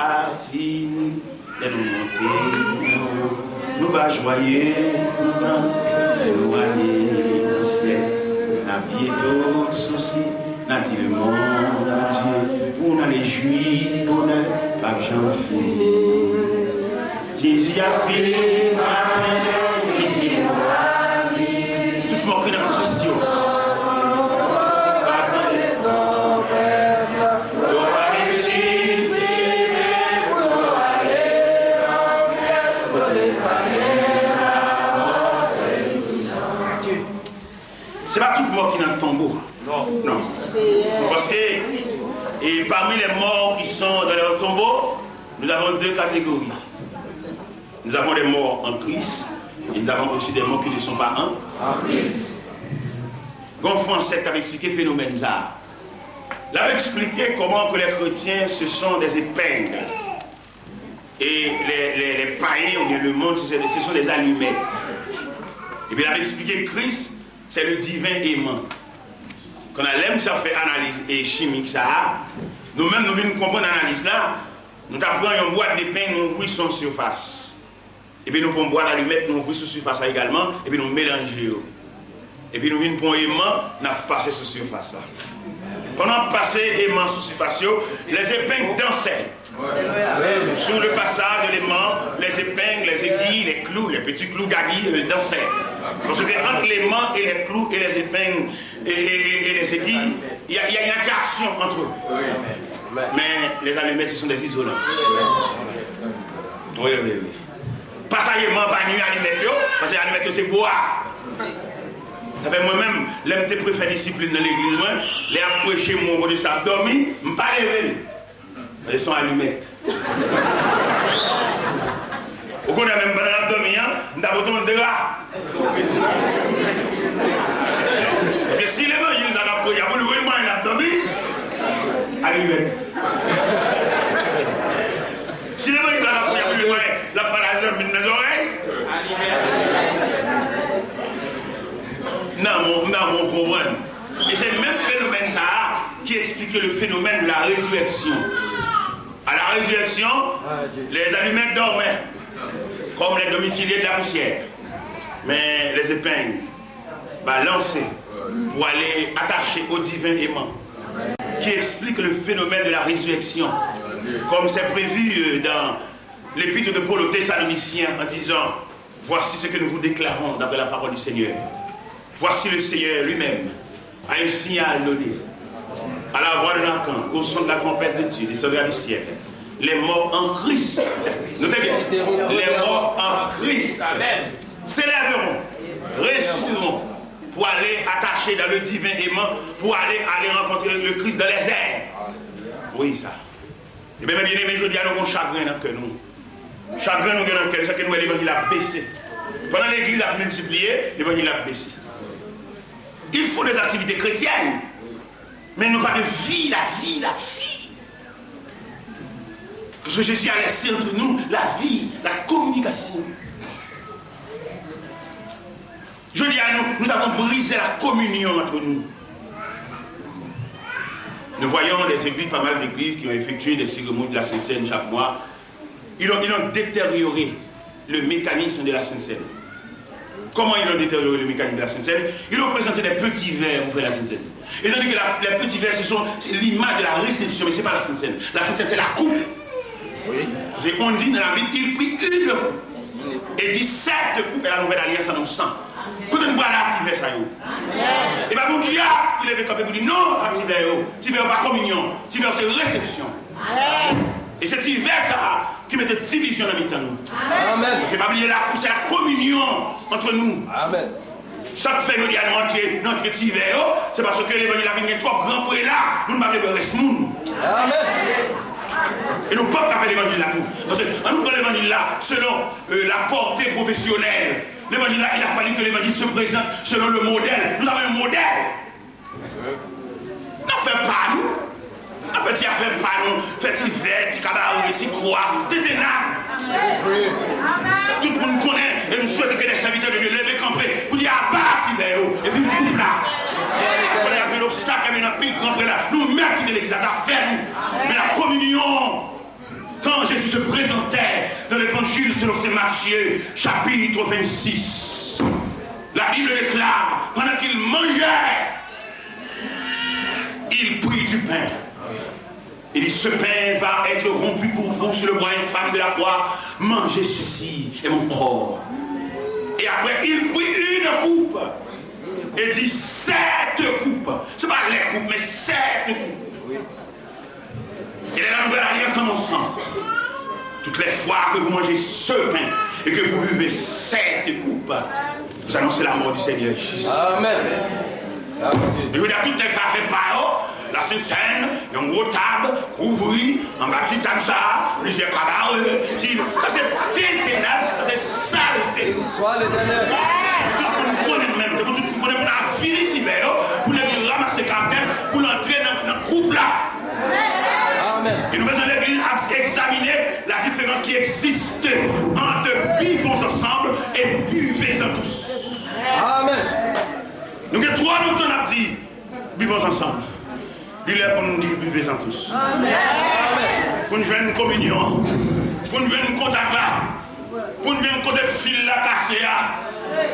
fini. Lè nou monte anwo, nou va jwaye toutan. Lè nou ale nan syèl, n a bliye tout sousi, n a di lemond a Dye, pou n ale jwi bonè k p ap janm fini. Jezi ap vini maten, li di nou ale. Tout mò ki nan Kris yo. Se pa tout mò ki nan tonbo. Non. Non. Paske, e parmi les morts qui sont dans leur tombeau, nous avons deux catégories. Nous avons des morts en Christ et nous avons aussi des morts qui ne sont pas en, en Christ. Gon fransè k t ap eksplike fenomèn sa a. L ap eksplike kòman ke les chrétiens, ce sont des épingles. Et les, les, les païens ou bien le monde, ce, ce sont des allumettes. Epi l ap eksplike Kris, c'est le divin aimant. Kounye a, lè misye ap fè analiz e chimik sa a, nou menm nou vin konprann analiz la, nou ta pran yon bwat epeng, nou ouvri sou yon sifas. Epi nou pran yon bwat alimèt, nou ouvri sou sifas la egalman, epi nou melanje yo. Epi nou vin pran yon eman, n ap pase sou sifas la. Pandan n ap pase eman sou sifas yo, les épingles dansaient. Sous le passage de l'aimant, les épingles, les aiguilles, les clous, les petits clous, gagi, euh, dansaient. Parce que entre l'aimant et les clous et les épingles et, et, et, et les aiguilles, il y a, il y a une attraction entre eux. Mais les allumettes, ce sont des isolants. Oui, oui, oui. Pasaje man pa nwi alimèt yo, paske alimèt yo se bwa. Sa fè mwen menm, lè m te prefè disiplin nan legliz mwen, lè y ap preche, m wè yon kote sa ap dòmi, m pa leve l. Paske se yon alimèt. Ou konnen menm pandan l ap dòmi an, m ta pote yon dra. Paske si levanjil sa k ap preche a pou l wè mwen l ap dòmi, alimèt. Si levanjil la k ap preche pou li, l ap pale a zanmi l nan zòrèy. Nan, mon, nan, mon konprann. E se menm fenomèn sa a ki eksplike le phénomène de la résurrection. À la résurrection, les allumettes dormaient, comme les domiciliés de la poussière. Mais les épingles balanse pou ale atache au divin aimant, qui explique le phénomène de la résurrection. Comme c'est prévu euh, dans l'épître de Paul aux Thessaloniciens en disant, voici ce que nous vous déclarons d'après la parole du Seigneur. Voici le Seigneur lui-même a un signal donné. À la voix de l'archange, au son de la trompette de Dieu, descendra du ciel. Les morts en Christ, notez bien, les morts en Christ, amen, s'élèveront, ressusciteront pour aller attacher dans le divin aimant, pour aller, aller rencontrer le Christ dans les airs. Oui, ça. Ebyen, men byeneme, jodi a nou gen chagren nan kè nou. Chagren nou gen nan kè nou, se ke nou wè levanjil ap bese. Pandan legliz ap miltipliye, levanjil ap bese. Il faut des activités chrétiennes, mais non pas de vie, la vie, la vie. Parce que Jésus a laissé entre nous la vie, la communication. Jodi a, nous, nous avons brisé la communion entre nous. Nous voyons des églises, pas mal d'églises qui ont effectué des cérémonies de la Sainte Seine chaque mois. Ils ont, ils ont détérioré le mécanisme de la Sainte Seine. Comment ils ont détérioré le mécanisme de la Sainte Seine? Ils ont présenté des petits verres pour faire la Sainte Seine. Ils ont dit que la, les petits verres, ce sont, c'est l'image de la réception, mais ce n'est pas la Sainte Seine. La Sainte Seine, c'est la coupe. Paske on di nan Labib, il prit une coupe et dit, cette coupe est la nouvelle alliance en mon sang. Kote n prale ak ti vè sa yo? E pa Bondye a ki leve kanpe pou di non ak ti vè yo. Ti vè yo pa kominyon. Ti vè yo se resepsyon. E se ti vè sa a ki mete divizyon nan mitan nou. Paske pa bliye, la, se la kominyon ant nou. Sa k fè jodi a nou antre, nou antre ti vè yo, se paske levanjil la vin gen twòp gran prela, moun pa vle bwè rès moun. E nou p ap ka fè levanjil la tou. Paske, an nou pran levanjil la selon euh, la pòte pwofesyonèl. Levanjil la, il a fallu que l'évangile se présente selon le modèle. Nous avons un modèle. N ap fè pa nou. N ap fè ti afè pa nou. Fè ti vè, ti kabare, ti kwa, tentennad. Tout moun konnen, e m swete ke les serviteurs de Dieu leve kanpe pou di aba ti vè yo, epi m koup la. Konnen y ap gen obstak, y ap gen anpil gran prela. Nou mèt kite legliz la, zafè nou. Men la kominyon, quand Jésus se présentait dans l'évangile selon saint Matthieu, chapitre vingt-six, la Bible déclare, pendant qu'il mangeait, il prit du pain. Il dit, ce pain va être rompu pour vous sur le bois infâme de la croix. Mangez, ceci est mon corps. Et après, il prit une coupe et dit, cette coupe. C'est pas les coupes, mais cette coupe. Et la nouvelle alliance en mon sang. Toutes les fois que vous mangez ce pain et que vous buvez cette coupe, vous annoncez la mort du Seigneur Jésus. Amen. Jodi a, tout nèg sa fè pa yo, la Sent Sèn, yon gwo tab, kouvri, anba ti tab sa, plizyè kabare, ti, sa se tentennad, sa se salte. Tout moun konnen menm, se pou tout moun konnen pou n avili ti vè yo, pou nèg yo ranmase kaktè, pou l antre nan, nan koup la. Amen. E nou bezwen legliz ap egzamine la diferans ki egziste ant buvons ensemble et buvez-en tous. Amen. Nou gen twò lontan n ap di buvons ensemble. Li lè pou n di buvez-en tous. Amen. Pou n jwenn kominyon an. Pou n jwenn kontak la. Pou n jwenn kote fil la kase a.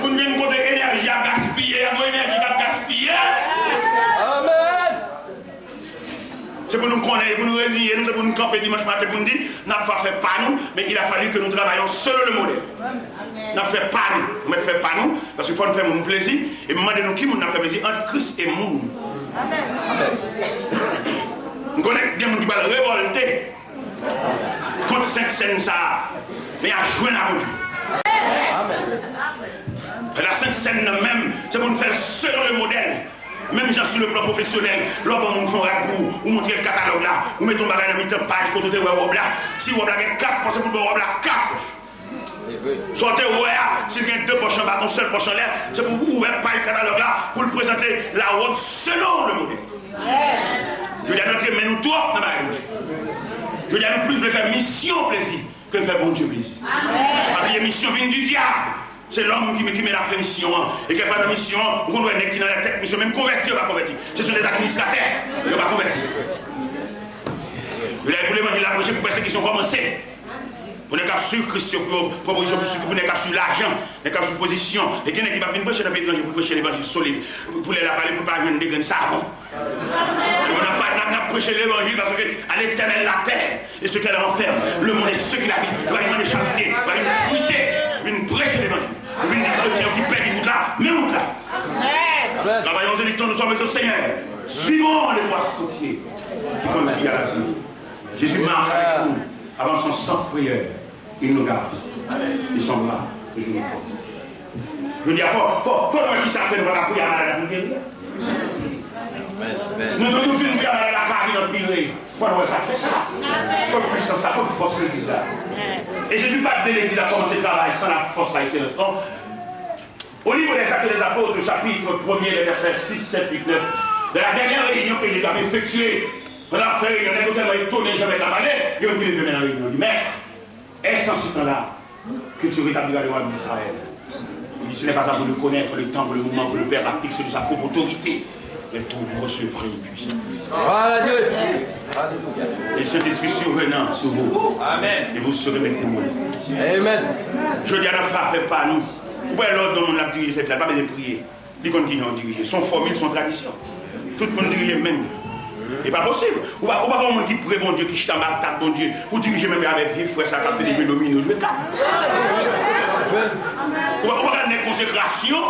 Pou n jwenn kote enèji a gaspiye a. Gon enèji k ap gaspiye. Amen. Se pou nou konnen, e pou nou reziye nou, se pou nou kanpe dimanch maten pou nou di, n ap fè pa nou, men il a fallu que nous travaillions selon le modèle. N ap fè pa nou, nou mèt fè pa nou, paske fò n fè moun plezi, e m mande nou ki moun n ap fè plezi ant Kris e moun. M konnen gen moun ki pral revòlte kont Sent Sèn sa a, men y a jwenn a Bondye. Fè la Sent Sèn nan menm, se pou n fè l selon le modèle. Menm jan sou le plan pwofesyonèl, lè w ban moun fè yon rad pou ou, ou montre l katalòg la, ou mete yon bagay nan mitan paj kote w te wè wòb la, si wòb la gen kat pòch, se pou l ba w wòb la kat pòch. Sa w te wè a, si l gen de pòch anba, yon sèl pòch anlè, se pou ou ouvè paj katalòg la, pou l prezante la robe selon le modèle. Jodi a, nou antre men nou twòp nan bagay Bondye. Jodi a, nou plis vle fè misyon plezi ke fè Bondye plezi. Pa bliye, misyon vin di dyab. Se lòm ki, ki met l ap fè misyon an. E kèlkefwa nan misyon an, ou konn wè nèg ki nan tèt misyon, menm konvèti, yo pa konvèti. Ce sont des administrateurs, yo pa konvèti. Yo la pou levanjil la preche, pou pèsekisyon kòmanse. Pou nèg k ap swiv Kris yo, pou yo pran pozisyon pou swiv, pou nèg k ap swiv lajan, nèg k ap swiv pozisyon. E gen nèg ki p ap vin preche nan peyi etranje pou preche levanjil solid. Pou lè l ap pale, pou l pa jwenn de grenn savon. Nou n ap pa, n ap, n ap preche levanjil paske à l'Éternel la terre et ce qu'elle renferme, le monde et ce qu'il habite. Nou pa vin mande charite, nou pa vin frite, nou vin preche levanjil. Nou vin di kretyen yo ki pèdi wout la, men wout la. Travaillons et luttons, nous sommes au Seigneur. Suivons les voies sentiers qui conduisent à la vie. Jésus marche avec nous, avançons sans frayeur, il nous garde, et son bras toujours nous porte. Jodi a, fò, fò, fò nou wè kisa k fè nou pa ka priye a malad la pou l geri a. Nou toujou fin priye a malad la ka vin anpire. Fò nou wè sa k fè sa. Fò pwisans la, fò fòs legliz la. E Jezi pa t vle legliz la kòmanse travay san lafòs la ekselans, non. Au livre des Actes des Apôtres, chapitre premier, les versets six, sept, huit, neuf, dans la dernière réunion que Jésus avait effectuée, pandan l ap fè reyinyon, nèg yo tèlman etone jan mèt la pale, yo vin leve men nan reyinyon, li, Mèt, est-ce en ce temps-là que tu rétabliras le royaume d'Israël? Il dit, ce n'est pas à vous de connaître le temps ou le moment que le Père a fixé de sa propre autorité, mais vous recevrez une puissance. Gloire à Dieu. Et le Saint-Esprit survenant sur vous. Amen. Et vous serez mes témoins. Amen. Jodi a, n ap fè afè pa nou. Ou wè lòd yon moun l ap dirije sèvis la, li pa bezwen priye. Li konn kijan w dirije. Se yon fòmil, se yon tradisyon. Tout moun dirije menm. E pa posib. Ou pa, ou pa gen yon moun ki pre Bondye, ki chita anba tak Bondye, pou dirije menm jan avèk vye frè sa k ap vini jwe domino, jwe kat. Ou pa, ou pa ka nèg konsekrasyon,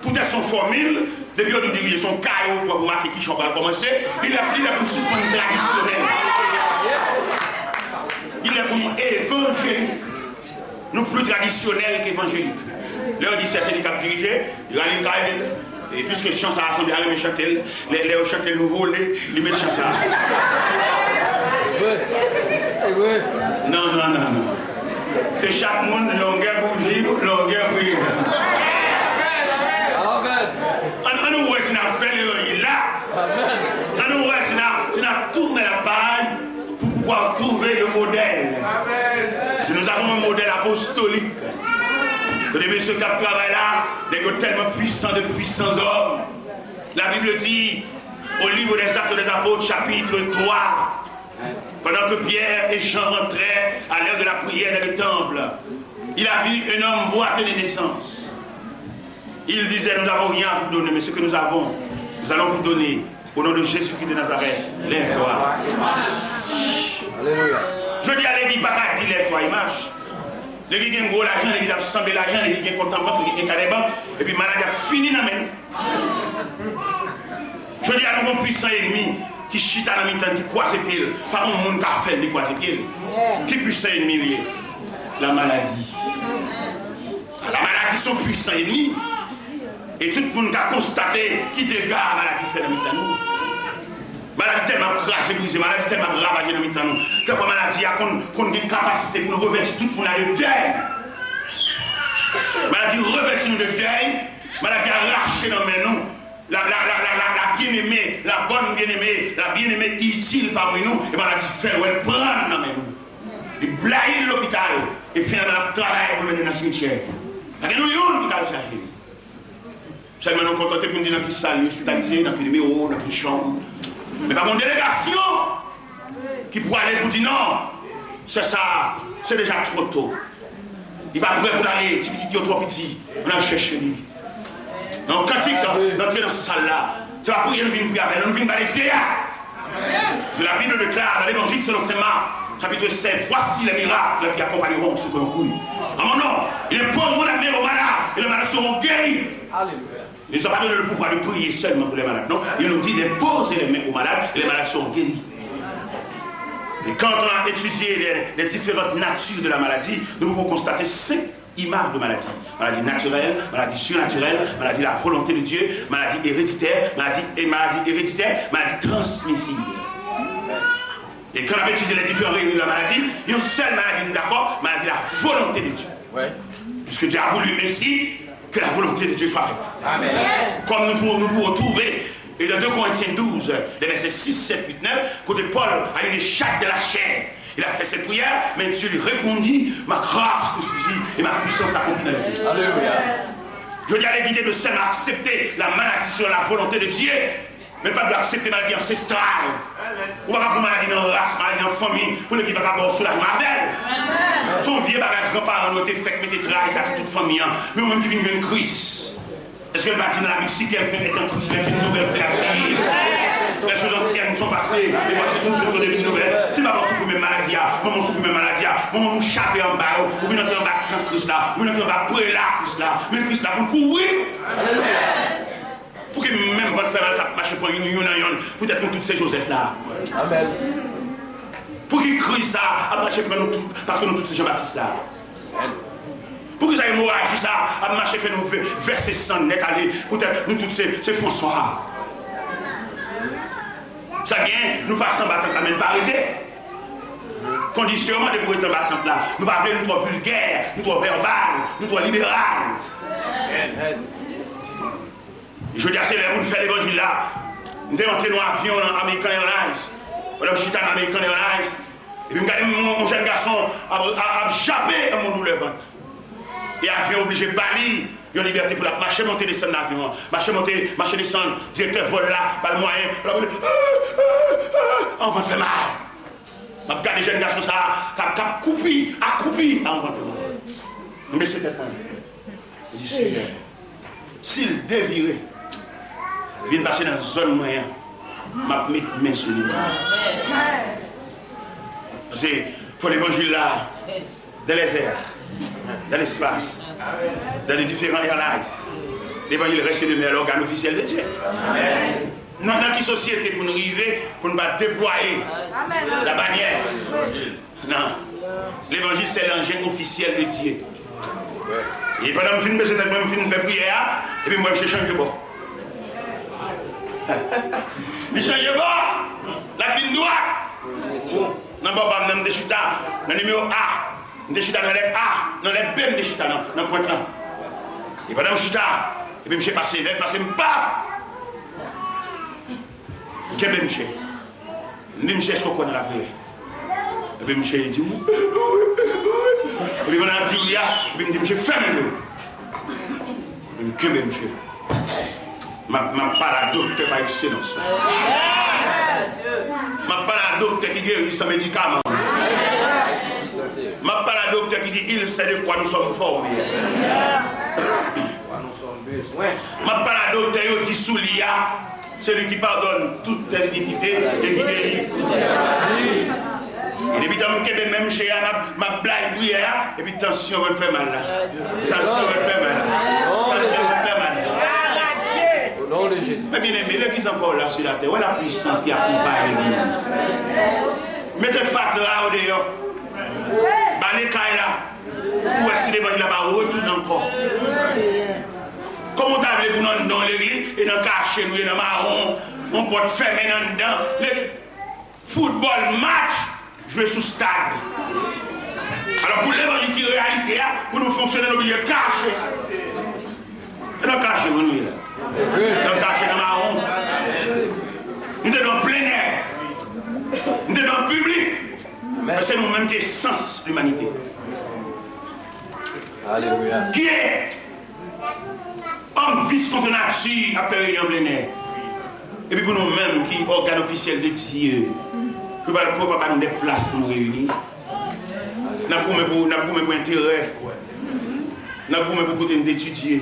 poutèt se yon fòmil, depi yo di w dirije, se yon kaye ou pran pou make kijan w pral kòmanse, li lè, li lè pou n sispann tradisyonèl. Li lè pou n evanjelik. Nou pli tradisyonèl ke evanjelik. Lè yo di sè se li k ap dirije, li rale kay li. E piske chan sa a sanble a renmen chante l, lè, lè yo chante l nou vole, li met chan sa a. Vre. Se vre. Non, non, non, non. Se chak moun longè bouji, longè priye. Amen. Ann, ann nou wè si n ap fè levanjil la. Amen. Ann nou wè si n ap, si n ap tounen la paj. Pour pouvoir trouver le modèle. Amen. Si nous avons un modèle apostolique, kote mesye k ap travay la, nèg yo tèlman pwisan de pwisan zòm. La Bible dit, au livre des Actes des Apôtres, chapitre trois, pendant que Pierre et Jean rentraient à l'heure de la prière dans le temple, il y avait un homme boiteux de naissance. Il disait, nous n'avons rien à vous donner, mais ce que nous avons, nous allons vous donner. Au nom de Jésus-Christ de Nazareth, lève-toi et marche. Alelouya. Jodi a, legliz pa ka di lève-toi et marche. Legliz gen gwo lajan, legliz ap sanble lajan, legliz gen kont an bank, legliz gen kadè bank, epi maladi ap fini nan men nou. Jodi a, nou gen yon pwisan enmi ki chita nan mitan n, ki kwaze pye l. Pa gen yon moun ka fè l, li kwaze pye l. Ki pwisan enmi l ye? La maladie. La maladie se yon pwisan enmi. E tout moun ka konstate ki dega maladi fè nan mitan nou. Maladi tèlman ap kraze brize, maladi tèlman ap ravaje nan mitan nou. Kèkfwa maladi a konn, konn gen kapasite pou l revèti tout moun la de dèy. Maladi revèti nou de dèy, maladi a rache nan men nou. La, la, la, la, la, la bien-aimée, la bonne bien-aimée, la bien-aimée itil parmi nous, e maladi fè l wè l pran nan men nou. Li blayi l lopital, e finalman l ap travay pou l mennen nan simityè. Pa gen nou youn ki ka al chache li. Sèlman nou kontante pou n di nan ki sal li ospitalize, nan ki nimewo, nan ki chanm. Men pa gen yon delegasyon ki pwale pou di non, sè sa, se deja twò to. Li pa prè pou l ale, ti pitit yo twò piti, ann al chèche li. Nan yon kantik, nan antre nan sal la, se pa priye nou vin priye avè l, nou vin ba l egzeyat. La Bible déclare dans l'Évangile selon saint Marc, chapitre sept, voici les miracles qui accompagneront ceux qui ont cru en mon nom. Ils imposeront les mains aux malades et les malades seront guéris. Alelouya. Il ne nous a pas donné le pouvoir de prier seulement pour les malades, non. Il nous dit d'imposer les mains aux malades et les malades seront guéris. Et quand on a étudié les, les différentes natures de la maladie, nous pouvons constater cinq imaj de maladi. Maladi natirèl, maladi sirnatirèl, maladi la volonté de Dieu, maladi ereditè, maladi, e maladi ereditè, maladi transmizib. E kan n ap etidye les différents régimes de la maladie, yon sèl maladi nou dakò, maladi la volonté de Dieu. Puisque Dieu a voulu ainsi, que la volonté de Dieu soit faite. Amen. Comme nous pouvons, nous pouvons trouver, et dans deux Corinthiens douze, les versets six, sept, huit, neuf, kote Pòl a une chatte de la chair. Il a fait cette prière, mais Dieu lui répondit, ma grâce te suffit et ma puissance s'accomplit dans les Alelouya. Jodi a, legliz de sèlman aksepte la maladi selon la volonté de Dieu. Men l pa dwe aksepte maladi ansestral. Ou pa ka pran maladi nan ras, maladi nan fanmi, pou legliz pa ka ba w soulajman avè l. Se yon vye bagay granparan nou yo te fè k mete tray sa sou tout fanmi an. Men ou menm ki vin jwenn Kris, èske l pa di nan Labib, si quelqu'un est en Christ, il est une nouvelle créature? Les choses anciennes sont passées, et voici toutes choses sont devenues nouvelles. Si l pa ba w soufri menm maladi a, manman w soufri menm maladi a, manman w chape anba yo, ou vin antre anba tant Kris la, ou vin antre anba prela Kris la, men Kris la pou l kouvri. Pou ki menm vant fè mal sa ap mache pran youn, youn an yonn, poutèt nou tout se Jozèf la? Amèn. Pou ki kriz sa ap mache pran nou tout, paske nou tout se Jan Batis la? Pou ki sa emoraji sa ap mache fè nou vè-, vèse san nèt ale, poutèt nou tout se, se Fwanswa? Sa gen, nou pase anba tant la, men n pa rete. Kondisyon yo mande pou rete anba tant la. Nou pa vle, nou twò vilgè, nou twò vèbal, nou twò liberal. Jodi a se lè pou n fè levanjil la. M te monte nan avyon nan American Airlines. Pandan m chita nan American Airlines, epi m gade yon, yon jèn gason ap, ap, ap jape yon moun doulè vant. E avyon oblije ba li yon libète pou l ap mache monte desann nan avyon an. Mache monte, mache desann, direktè vòl la ba l mwayen, l ap rele, "Ah, ah, ah, ah, an vant fè mal." M ap gade jèn gason sa a k ap, k ap koupi, akwoupi anvan tou. M bese tèt mwen. M di, "Seyè, si l devire, vin pase nan zòn mwen an, m ap met men sou li." Paske fò levanjil la, dans les airs, dans l'espace, dans les différents airlines, levanjil reste et demeure l'organe officiel de Dieu. Nan, nan ki sosyete pou n rive, pou n pa deplwaye la bannière? Non. Levanjil se l'engin officiel de Dieu. E pandan m fin bese tèt mwen, m fin fè priyè a, epi m wè misye chanje bò. Li chanje bò, l ap vin dwat. Nan bò pa m nan, m te chita nan nimewo A. M te chita nan lèt A, nan lèt B, m te chita nan, nan pwent lan. E pandan m chita, epi misye pase, lè l pase, m pap! M kenbe misye. M di misye, "Èske w kwè nan lapriyè?" Epi misye di, "Wi, wi, wi." Epi pandan l ap di wi a, epi m di misye, "Fèmen je w." Epi m kenbe misye. M ap, m ap pale a doktè pa ekselans. M ap pale a doktè ki geri san medikaman. M ap pale a doktè ki di, "Il sait de quoi nous sommes formés." M ap pale a doktè yo di sou li a, "Celui qui pardonne toutes tes iniquités et qui guérit." E depi tan m kenbe men misye a, m ap, m ap blayi priyè a, epi tansyon pral fè mal la. Tansyon pral fè mal la. Tansyon pral fè mal la. Au nom de Jésus. Men byeneme, legliz ankò la sou latè. Wè la pwisans ki akonpaye legliz. Mete fatra yo deyò. Bale kay la. Pou wè si levanjil la pa retounen ankò. Kòman w ta vle pou n anndan yon legliz e nan kache nou ye, nan mawon, yon pòt fèmen anndan, le, foutbòl match jwe sou stad? Alò, pou levanjil ki reyalite a, pou nou fonksyone, nou oblije kache. E nan kache, wi, nou ye la. Nan kache, nan mawon. Nou te nan plenè. Nou te nan piblik. Men se nou menm ki esans limanite. Alelouya. Ki anvis kont nati ap fè reyinyon plenè. Epi pou nou menm ki ògàn ofisyèl de Dye, pou pa, pou pa ba nou de plas pou nou reyini. N ap goumen pou, n ap goumen pou enterè. N ap goumen pou kote n te etidye.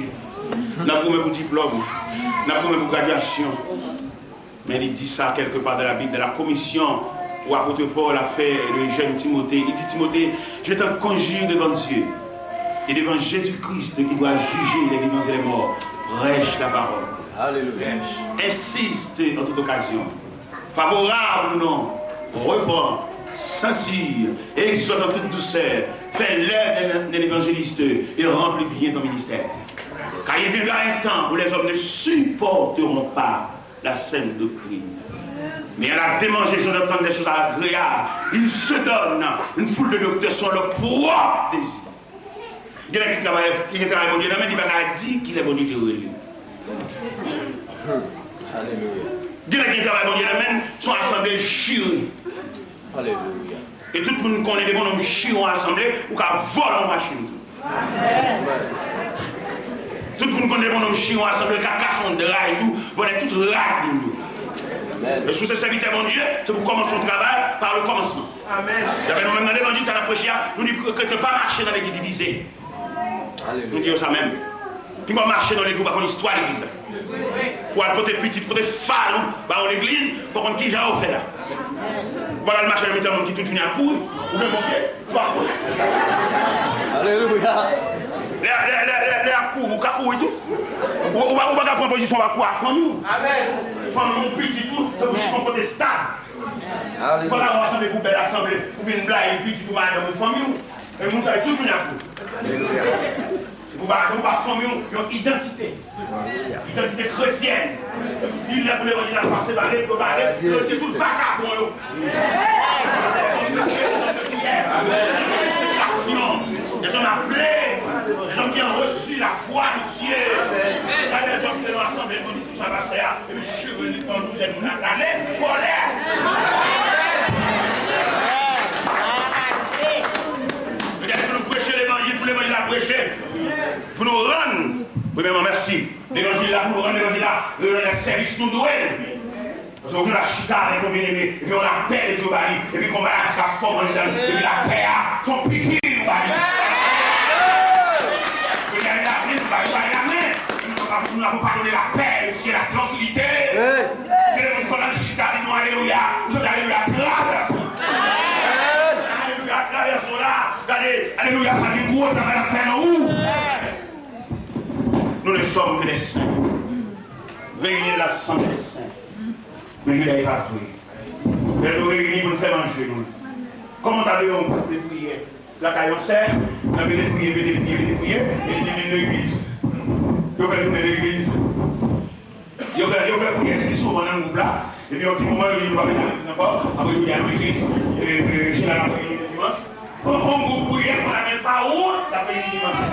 N ap goumen pou diplòm. N ap goumen pou gradyasyon. Men li di sa kèlke pa dans la Bible, dans la commission où apôtre Paul a fait le jeune Timothée. Il dit, Timothée, je t'en conjure devant Dieu et devant Jésus-Christ qui doit juger les vivants et les morts, prêche la parole. Alléluia. Insiste en toute occasion. Favorable ou non, reprends, censure, exhorte en toute douceur, fais l'œuvre d'un, d'un évangéliste et remplis bien ton ministère. Car il viendra un temps où les hommes ne supporteront pas la saine doctrine. Mais à la démangeaison d'entendre des choses agréables, ils se donnent une foule de docteurs selon leur propre désir. Gen nèg ki travay, ki gen travay Bondye nan men, li pa ka di kilè Bondye te rele. Alelouya. Gen nèg ki gen travay Bondye nan men, se yon asanble jire. Alelouya. E tout moun konnen depi yon nonm jire yon asanble, ou ka vòlè yon machin tou. Tout moun konnen depi yon nonm jire yon asanble, ou ka kase yon dra tou, vòlè tout rad moun yo. E si w se sèvitè Bondye, se pou w kòmanse yon travay pa le kòmansman. Amèn. Dapre nou menm nan levanjil sa n ap preche a, nou di kretyen pa mache nan legliz divize. Nou di yo sa menm. Piga w mache nan legliz, ou pa konn istwa legliz la. Pou w al pote pitit, pote fal ou ba yon legliz, ou pa konn kijan yo fè la. Ou pa al mache nan mitan moun ki tout jounen ap kouri, ou gen bon pye. Alelouya. Lè, lè, lè, lè, lè ap kouri, ou ka kouri tou. Ou, ou, ou pa ka pran pozisyon w ap kouri ak fanmi w. Fanmi w, pitit ou, se pou chita yon kote estab. Ou pa ka pran asanble pou bèl asanble, ou vin blayi pitit ou, madanm ou, fanmi w. E moun sa yo tout vin ap kouri. Ou pa, ou pa fanmi w, yon idantite. Idantite kretyèn. Li lè pou levanjil la pase, pale, pale, yo di tout vakabon yo. Des hommes appelés, des hommes qui ont reçu la voix de Dieu. Sa, des hommes qui ont assemblé, sa pastè a, epi cheve li pann, jèn moun la rale, kòlè. Petèt pou nou preche levanjil, pou levanjil la preche, pou nou rann, premyèman, mèsi. Levanjil la, pou nou rann levanjil la, levanjil la sèvis nou dwe l. Paske ou gen dwa chita avèk yon byeneme, epi yon lapè de Dye ba li, epi konba a ti ka fòm anndan l, epi lapè a, se yon piki ou ba li. Epi lè l lave l, ou ba li, ou ba li lamen. Epi nou pa, nou pa padone lapè, epi se la trankilite. Gen moun konn al chita, li di alelouya, ou chante alelouya, travèse. Alelouya, travèse la. Gade, alelouya, sa gen gwo travay l ap fè nan ou. Nous ne sommes que des saints. Réunis l'assemblée des saints. Men Jida e pa vre. Lè nou reyini pou n fè manje nou. Kòman w ta vle yon gwoup de priyè lakay yon sè, n ap vin priye, vin priye, vin priye, e li vin legliz. Yo fè tounen legliz. Yo fè, yo fè priyè si souvan nan gwoup la, epi yon ti moman yo di nou pa vin legliz ankò, apre yo di a legliz, e, e, Jida n ap reyini dimanch. Yon, yon gwoup priyè pou lamen pa wont, l ap reyini dimanch.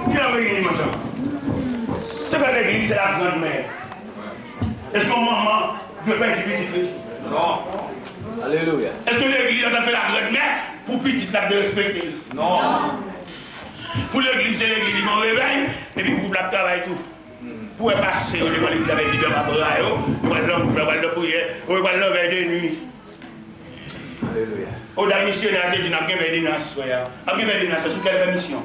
Ki l ap reyini dimanch lan? Se fè legliz, se la grande mère. Èske yon manman dwe pèdi pitit li? Non. Alelouya. Èske legliz, antanke la grande mère, pou pitit la, dwe respekte l? Non. Pou legliz, se legliz, li gon revèy, epi gwoup la ap travay tou. Pou wè pase yo devan legliz avèk Bib yo nan bra yo, yo pral nan gwoup la, yo pral nan priyè, yo pral nan vèy de nwi. Alelouya. O, dat misyonè a te di n ap gen vèy de nwi aswè a. N ap gen vèy de nwi aswè sou kèl pèmisyon?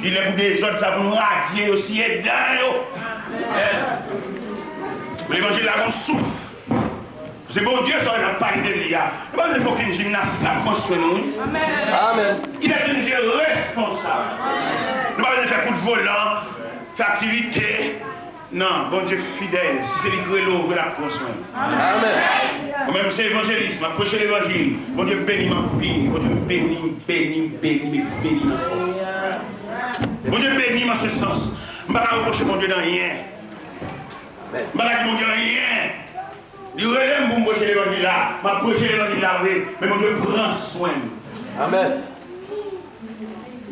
Li lè pou dezòd sa pou nou radye yo, siye dan yo. Levanjil la gon souf. Se Bondye sa n ap pale de li a. Nou pa bezwen fè okenn jimnastik, l ap pran swen nou, wi. Amèn. Il est un Dieu responsable. Nou pa bezwen fè kout volan, fè aktivite. Non, Bondye fidèl. Si se li ki rele w vre, l ap pran swen w. Amèn. Mwen menm se evanjelis, m ap preche levanjil. Bondye beni m anpil. Bondye beni m, beni m, beni m, epi beni m ankò. Bondye beni m an se sans. M pa ka repwoche Bondye nan anyen. M pa ka di Bondye anyen. Li rele m pou m preche levanjil la. M ap preche levanjil la vre, men Bondye pran swen m. Amèn.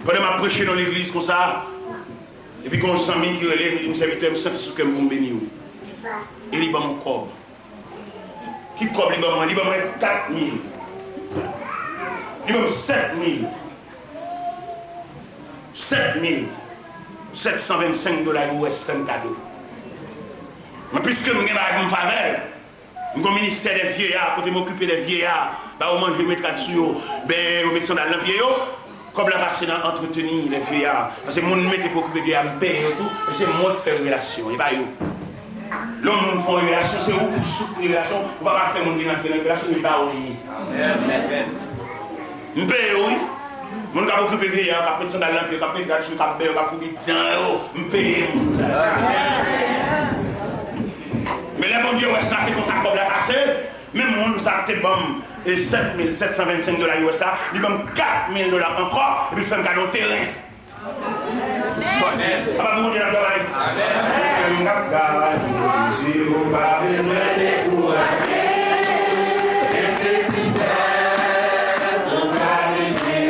Pandan m ap preche nan legliz konsa, epi gen yon zanmi ki rele m, li di m, "Sèvitè, m santi sou kè m pou m beni w." E li ban m yon kòb. Ki kòb li ban mwen? Li ban mwen kat mil. Li ban m sèt mil. Sèt mil sèt san vennsenk dola U S fè m kado. Men piske m gen bagay pou m fè avè l, m gon ministè dè vyeya, kote m okipe dè vyeya, ba yo manje, met rad sou yo, benyen yo, met sandal nan pye yo. Kòb la pase nan antreteni lè vyeya. Paske moun m mete pou okipe vyeya, m peye yo tou. E se mwen k fè revelasyon, e pa yo. Lè yon moun fè yon revelasyon, se ou pou soutni revelasyon. Ou pa ka fè moun vin antre nan revelasyon, men pa ou li ye. M peye yo, wi. Moun k ap okipe vyeya, k ap met sandal nan pye, k ap met rad sou yo, k ap benyen yo, k ap foubi dan yo, m peye moun sa yo. Men lè Bondye wè sa, se konsa kòb la pase. Menm moun sa a te ban m, e, sèt mil sèt san vennsenk dola U S la, li ban m kat mil dola ankò, epi l fè m kado teren. Amèn. Apa pou Bondye n ap travay? Amèn. N ap travay pou Bondye, ou pa bezwen dekouraje. Enpepitè, ou ka leve.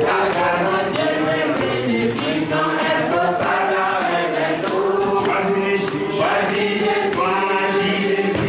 Papa Bondye, se benediksyon, èske ou pa ka remèt nou? Chwazi Jezi.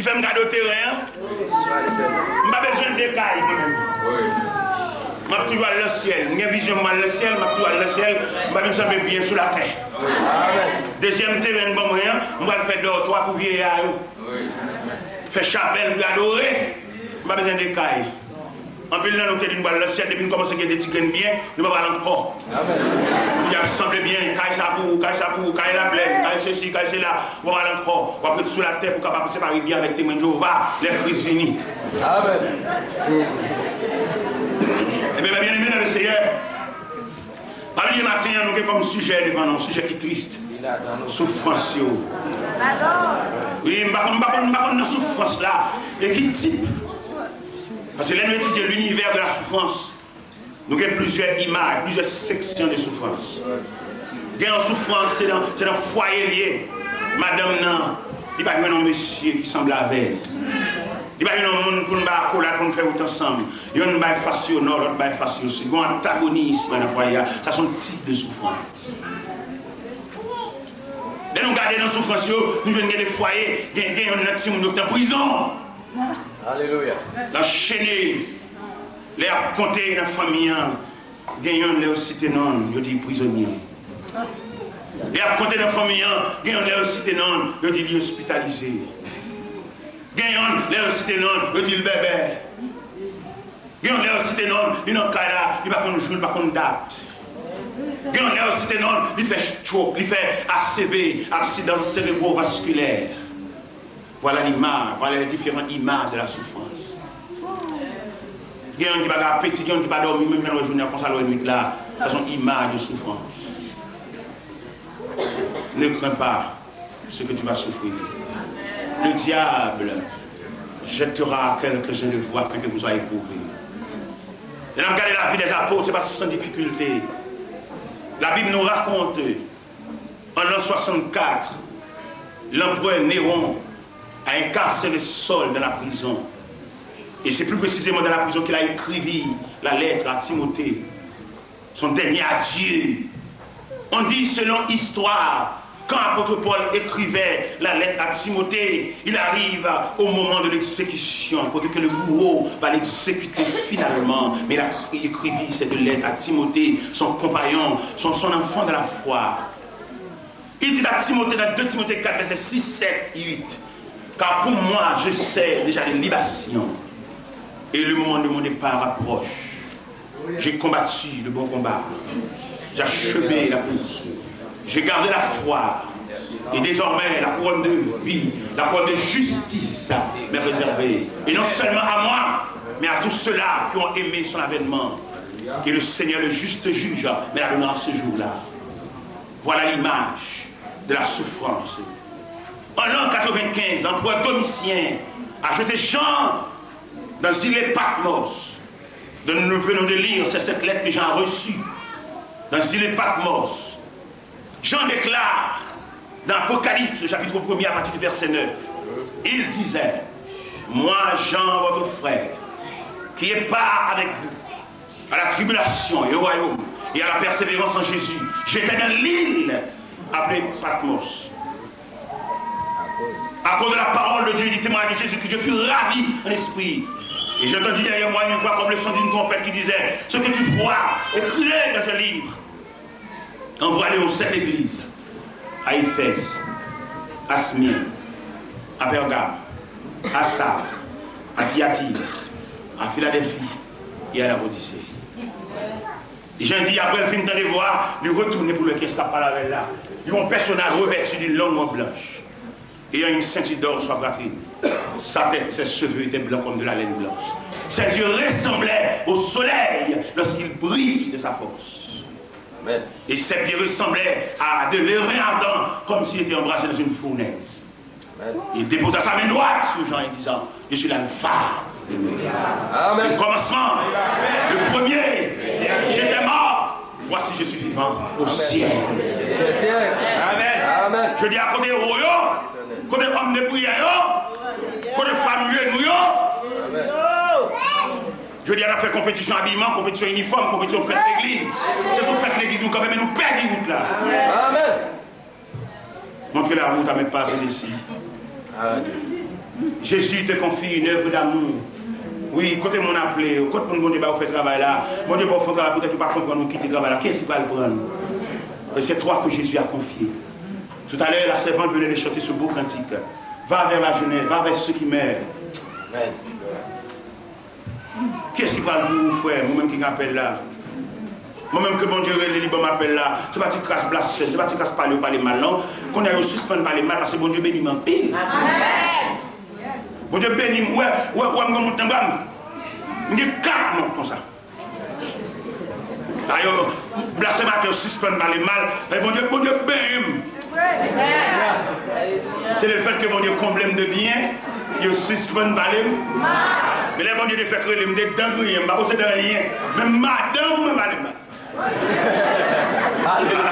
Li fè m kado teren an. M pa bezwen de kay, mwen menm. M ap toujou al nan syèl. M gen vizyon, m al nan syèl, m ap toujou al nan syèl. M pa vin sanble byen sou latè. Dezyèm teren ban mwen an, m pral fè dòtwa pou vyeya yo. Fè chapèl pou adore. M pa bezwen de kay. Anpil nan nou te di nou pral nan syèl, depi nou kòmanse gen de ti grenn byen, nou pa pral ankò. Amèn. Pou y ap sanble byen, kay sa pou ou, kay sa pou ou, kay la plèn, kay sesi, kay sela, ou pa pral ankò. W ap ret sou latè pou w kapab separe byen avèk Temwen Jewova lè Kris vini. Amèn. Ebyen, mè byeneme nan le Seyè, pa bliye maten an, nou gen kòm sijè devan nou, sijè ki tris, soufrans yo. Wi, m pa konn, m pa konn, m pa konn nan soufrans la, e ki tip. Paske lè nou etidye linivè de la soufrans, nou gen plizyè imaj, plizyè seksyon de soufrans. Gen yon soufrans, se nan, se nan fwaye l ye. Madanm nan, li pa jwenn yon mesye ki sanble avè l. Li pa jwenn yon moun pou n bay akolad, pou n fè wout ansanm. Yonn bay fas yo nò, lòt bay fas yo sid. Gen yon antagonis nan fwaye a. Sa se yon tip de soufrans. Lè nou gade nan soufrans yo, nou jwenn gen de fwaye, gen, gen yonn nan timoun yo ki nan prizon. Alelouya. L anchene. Lè y ap konte nan fanmi an, gen yonn lè yo site non l, yo di l prizonye. Lè y ap konte nan fanmi an, gen yonn lè yo site non l, yo di li ospitalize. Gen yonn lè yo site non l, yo di l bèbè. Gen yonn lè yo site non l, li nan kay la, li pa konn jou, li pa konn dat. Gen yonn lè yo site non l, li fè stroke, li fè A C V, aksidan serebrovaskilè. Voilà l'image, voilà les différentes images de la souffrance. Gen yonn ki pa gen apeti, gen yonn ki pa dòmi, menm jan lè w wè jounen an konsa, lè w wè nwit la, sa se yon imaj de soufrans. Ne crains pas ce que tu vas souffrir. Le diable jettera quelques-uns de vous afin que vous soyez éprouvés. Lè n ap gade lavi dèzapot, se pa t san difikilte. La Bible nous raconte En l'an soixante-quatre, l'empereur Néron a incarcéré Saul dans la prison. Et c'est plus précisément dans la prison qu'il a écrit la lettre à Timothée, son dernier adieu. On dit, selon histoire, quand apôtre Paul écrivait la lettre à Timothée, il arrive au moment de l'exécution, côté que le bourreau va l'exécuter finalement. Mais il a écrit cette lettre à Timothée, son compagnon, son, son enfant de la foi. Il dit à Timothée dans deux Timothée quatre, versets six, sept, huit, car pour moi, je sers déjà les libations, et le moment de mon départ approche. J'ai combattu le bon combat. J'ai achevé la course. J'ai gardé la foi. Et désormais, la couronne de vie, la couronne de justice m'est réservée. Et non seulement à moi, mais à tous ceux-là qui ont aimé son avènement. Et le Seigneur, le juste juge, me la donnera ce jour-là. Voilà l'image de la souffrance. En l'an quatre-vingt-quinze, l'empereur Domitien a jeté Jean dans île Patmos, dont nous venons de lire, c'est cette lettre que Jean a reçue dans île Patmos. Jean déclare dans Apocalypse, le chapitre premier, à partir du verset neuf, il disait, moi, Jean, votre frère, qui ai part avec vous, à la tribulation et au royaume, et à la persévérance en Jésus. J'étais dans l'île appelée Patmos. À cause de la parole de Dieu et du témoignage de Jésus, que je fus ravi en esprit. Et j'entendis derrière moi une voix comme le son d'une trompette qui disait, ce que tu vois, écris-le dans un livre. Envoie-le aux sept églises, à Éphèse, à Smyrne, à Pergame, à Sardes, à Thyatire, à Philadelphie et à Laodicée. Jan di, apre l fin tande vwa a, li retounen pou lè kès k ap pale avè l la. Li wè yon pèsonaj revèti d'une longue robe blanche, ayant une ceinture d'or sur la poitrine. Sa tèt, ses cheveux étaient blancs comme de la laine blanche. Ses yeux ressemblaient au soleil lorsqu'il brille de sa force. Amen. Et ses pieds ressemblaient à de l'airain ardent, comme s'il était embrasé dans une fournaise. Amen. Il déposa sa main droite sur Jean et disant, je suis l'alpha, Amen. Le commencement, le premier. J'étais mort, voici je suis vivant au ciel. Amen. Amen. Je dis à côté yo, kote òm de priyè yo, kote fanm nou yo. Jodi a n ap fè konpetisyon abiman, konpetisyon inifòm, konpetisyon fèt legliz. Se sou fèt legliz nou kanpe, men nou pèdi wout la. Amen. Montre la route à mes pas ainsi. Jésus te confie une œuvre d'amour. Wi, kote moun ap rele yo, kote moun Bondye ba yo fè travay la, Bondye ba yo fè travay, poutèt yo pa konprann, ou kite travay la, kiyès ki pral pran l? Et c'est toi que Jésus a confié. Tout à l'heure, la servante venait de chanter ce beau cantique. Va vers la jeunesse, va vers ceux qui meurent. Kiyès ki pral mouri, frè m, ou menm ki gen apèl la? Mwen menm ke Bondye rele, li ban m apèl la. Se pa ti kras blasfèm, se pa ti kras pale yo pale mal, non. Kounye a yo sispann pale mal, paske Bondye beni m anpil. Bondye beni m, ou wè, ou wè, ou wè m gen mont nan bra m. M gen kat mont konsa. Ayo, blasfematè yo sispann pale mal. E Bondye, Bondye benyen m. Se le fèt ke Bondye konble m de byen, yo sispann pale m. Men lè Bondye te fèk rele m, m te dan griyen, m pa posede anyen. Menm madanm mwen pale m mal. Alelouya.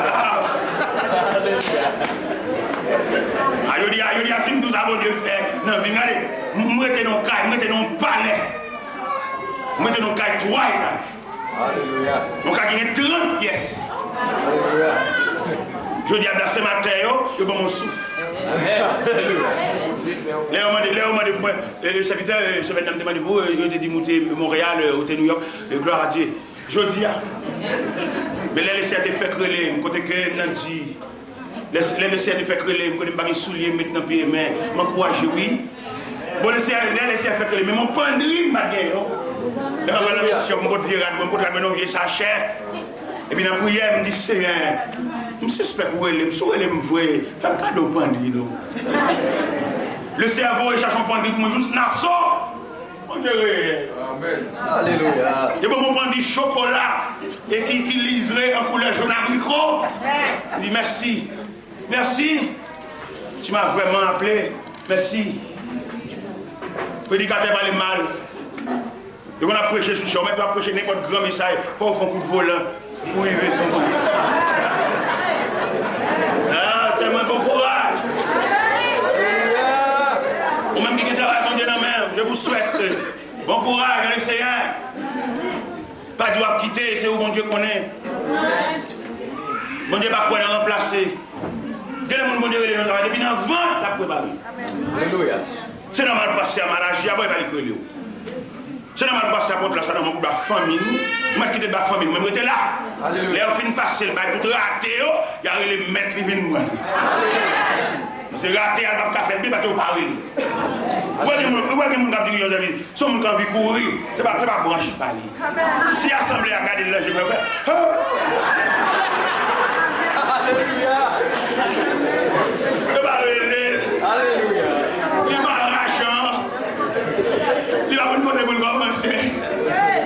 A, jodi a, jodi a, si m di w sa Bondye fè nan vi m, gade, m, m rete nan yon kay, m rete nan yon palè. M rete nan yon kay twa etay. Alelouya. Yon kay ki gen trant pyès. Alelouya. Jodi a, blasfematè yo, yo ban m yon souf. Amèn. Alelouya. Lè yo mande, lè yo mande pou mwen, e, sèvitè, e, semèn nan m te mande pou ou, e, yo te di m ou te Monreyal, e, ou te Nouyòk, e, glwa a Dye. Jodi a. Men lè Leseyè te fèk rele m, kote ke m nan di, lè, lè Leseyè te fèk rele m, kote m pa gen soulye m met nan pye, men m ankouraje, wi. Bon, Leseyè, lè Leseyè fèk rele m, men yon pandri m pa t genyen, non. Lè m ap al nan misyon, m pot vye rad mwen, m pot rad mwen nan yon vye sachè. Epi nan priyè, m di, Senyè, m sispèk ou rele m, si w rele m vre, fè m kado pandri, non. Leseyè voye chache yon pandri pou mwen jous Naso. Bondye reyèl. Amèn. Alelouya. Yo ban m yon pandri chokola e ki, ki lizre an koulè jòn abriko. Li di, mèsi. Mèsi. Tu m'as vraiment appelé. Mèsi. Predikatè pale mal. Yo konn ap preche sou chè, ou mèt ap preche nenpòt gran mesaj, fò w fè yon kout volan. Pou rive sou mwen. Ah, sè mwen, bon kouraj. Ou menm ki gen travay Bondye nan men w, je vous souhaite bon courage dans le Seigneur. Pa di w ap kite, se ou Bondye konnen. Bondye pa kwè nan ranplase. Gen de moun Bondye rele nan travay, depi nan vant, l ap prepare. Alelouya. Se nòmal pastè a mal aji, a bon, e pa li k rele w. Se nòmal pastè a pran plas la nan men pou ba fanmi nou. Mwen kite ba fanmi nou, mwen rete la. Alelouya. Lè yo fin pase l bay tout rate yo, y a rele mèt li vin pran. Paske rate a l p ap ka fè l byen paske yo pa rele. Ou wè gen moun, ou wè gen moun k ap dirije yon sèvis, se yon moun k anvi kouri, se pa, se pa branch pa li. Si asanble a gade l nan je, yo fè, "Hò!" Alelouya. Yo pa rele l. Alelouya. Li pa rajan. Li pa konn kote pou l kòmanse.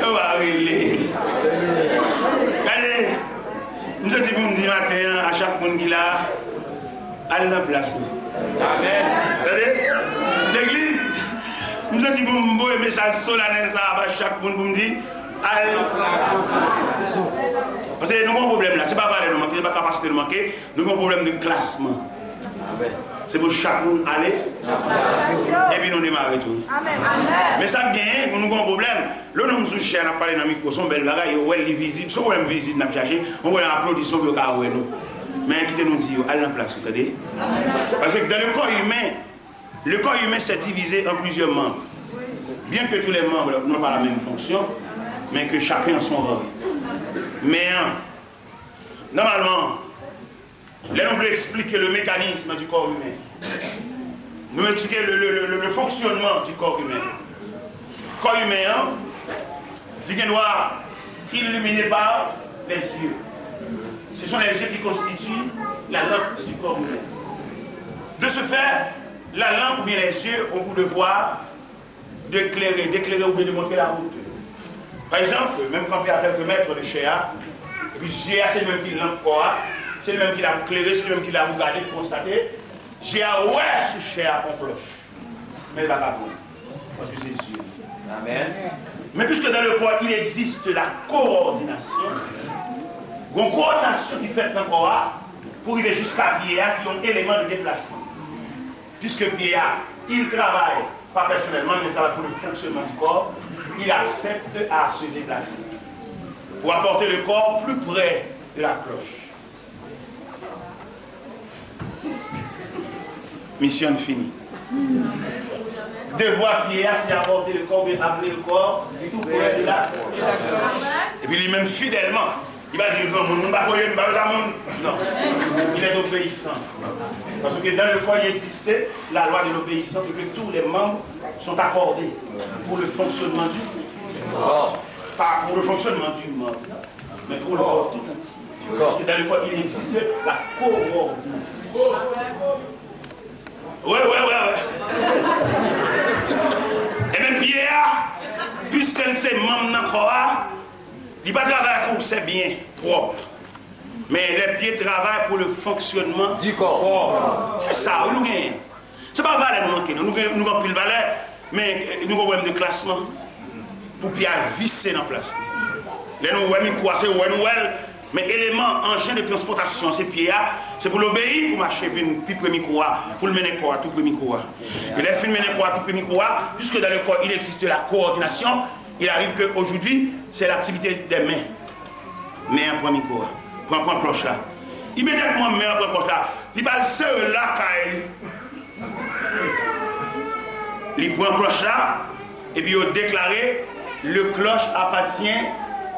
Yo pa rele. Gade, m soti pou m di maten an a chak moun ki la, al nan plas ou. Amèn. Tande? Legliz, m soti pou m voye mesaj solanèl sa a ba chak moun pou m di, al nan plas ou. Paske nou gen yon pwoblèm la, se pa valè nou manke, se pa kapasite nou manke, nou gen yon pwoblèm de klasman. Se pou chak moun ale, epi nou demare tou. Men sa k genyen, nou gen yon pwoblèm. Lè w nonm sou chè a, n ap pale nan mikwo, se yon bèl bagay, yo wè l, li vizib, se yon pwoblèm vizib n ap chache, yon pwoblèm aplodisman pou yo ka wè nou. Men kite nou di yo, al nan plas ou, tande? Paske dans le corps humain, le corps humain s'est divisé en plusieurs membres. Bien que tous les membres n'ont pas la même fonction, mais que chacun a son rôle. Men, nòmalman, lè nou vle eksplike le mécanisme du corps humain, nou eksplike le, le, le, le, le fonctionnement du corps humain. Kò imen an, li gen dwa iliminé par les yeux. Ce sont les yeux qui constituent la lampe du corps humain. De ce fait, la lampe ou bien les yeux ont pour devoir de klere, de klere oubyen de montre la wout. Pa egzanp, menm kanpe a kèlke mèt de chè a, epi zye a, se li menm ki lanp kò a, se li menm ki la pou klere, se li menm ki la pou gade, pou konstate. Zye a wè sou chè a yon klòch, men li pa ka pran l, paske se zye. Amèn. Men puisque dans le corps, il existe la coordination, gon kowòdinasyon ki fèt nan kò a pou rive jiska pye a, ki yon eleman de deplasman. Puisque pye a, il travaille pas personnellement, mais il travaille pour le fonctionnement du corps, il accepte à se déplacer pour apporter le corps plus près de la cloche. Misyon fini. Devwa pye a, se apòte le kò, oubyen amener le corps tout près de la. Epi li menm fidèlman, li pa di granmoun, moun pa konnen, li pa bezwen moun. Non. Il est obéissant. Parce que dans le corps, il existe la loi de l'obéissance, que tous les membres sont accordés pour le fonctionnement du corps. Pas pour le fonctionnement du membre, mais pour le corps tout entier. Parce que dans le corps, il existe la coordination. Wi, wi, wi, wi. Ebyen, pye a, piske l se manm nan kò a, li pa travay pou se byen pwòp. Men les pieds travaillent pour le fonctionnement du corps. Se sa, wi, nou genyen. Se pa valè nou manke, non. Nou gen, nou gen anpil valè, men, eh, nou gen pwoblèm de klasman. Pou pye a vise nan plas li. Lè nou wè mikwo a, se wè nou wè l. Men eleman, anjen de transpòtasyon, se pye a. Se pou l obeyi, pou mache vin pi pre mikwo a, pou l mennen kò a tou pre mikwo a. E lè l fin mennen kò a tou pre mikwo a, puisque dans le corps, il existe la coordination, il arrive que aujourd'hui, c'est l'activité des mains. Men an pran mikwo a. Pran, pran klòch la. Imedyatman men an pran klòch la, li ba l sere lakay li. Li pran klòch la, epi yo deklare, le cloche appartient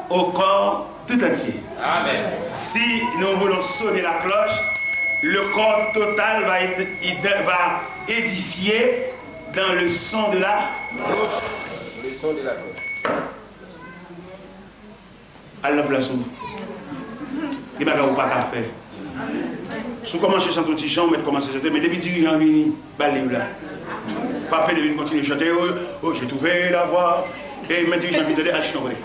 au corps tout entier. Amen. Si nous voulons sonner la cloche, le corps total va être, va édifier dans le son de la cloche. Le son de la cloche. Al nan plas ou. Gen bagay ou pa ka fè. Si w kòmanse chante yon ti jan, ou mèt kòmanse chante, men depi dirijan vini, ba l liv la. Pa pede vin kontinye chante, oh, oh, j'ai trouvé la voie. E men dirijan vin tande, al chita w prè.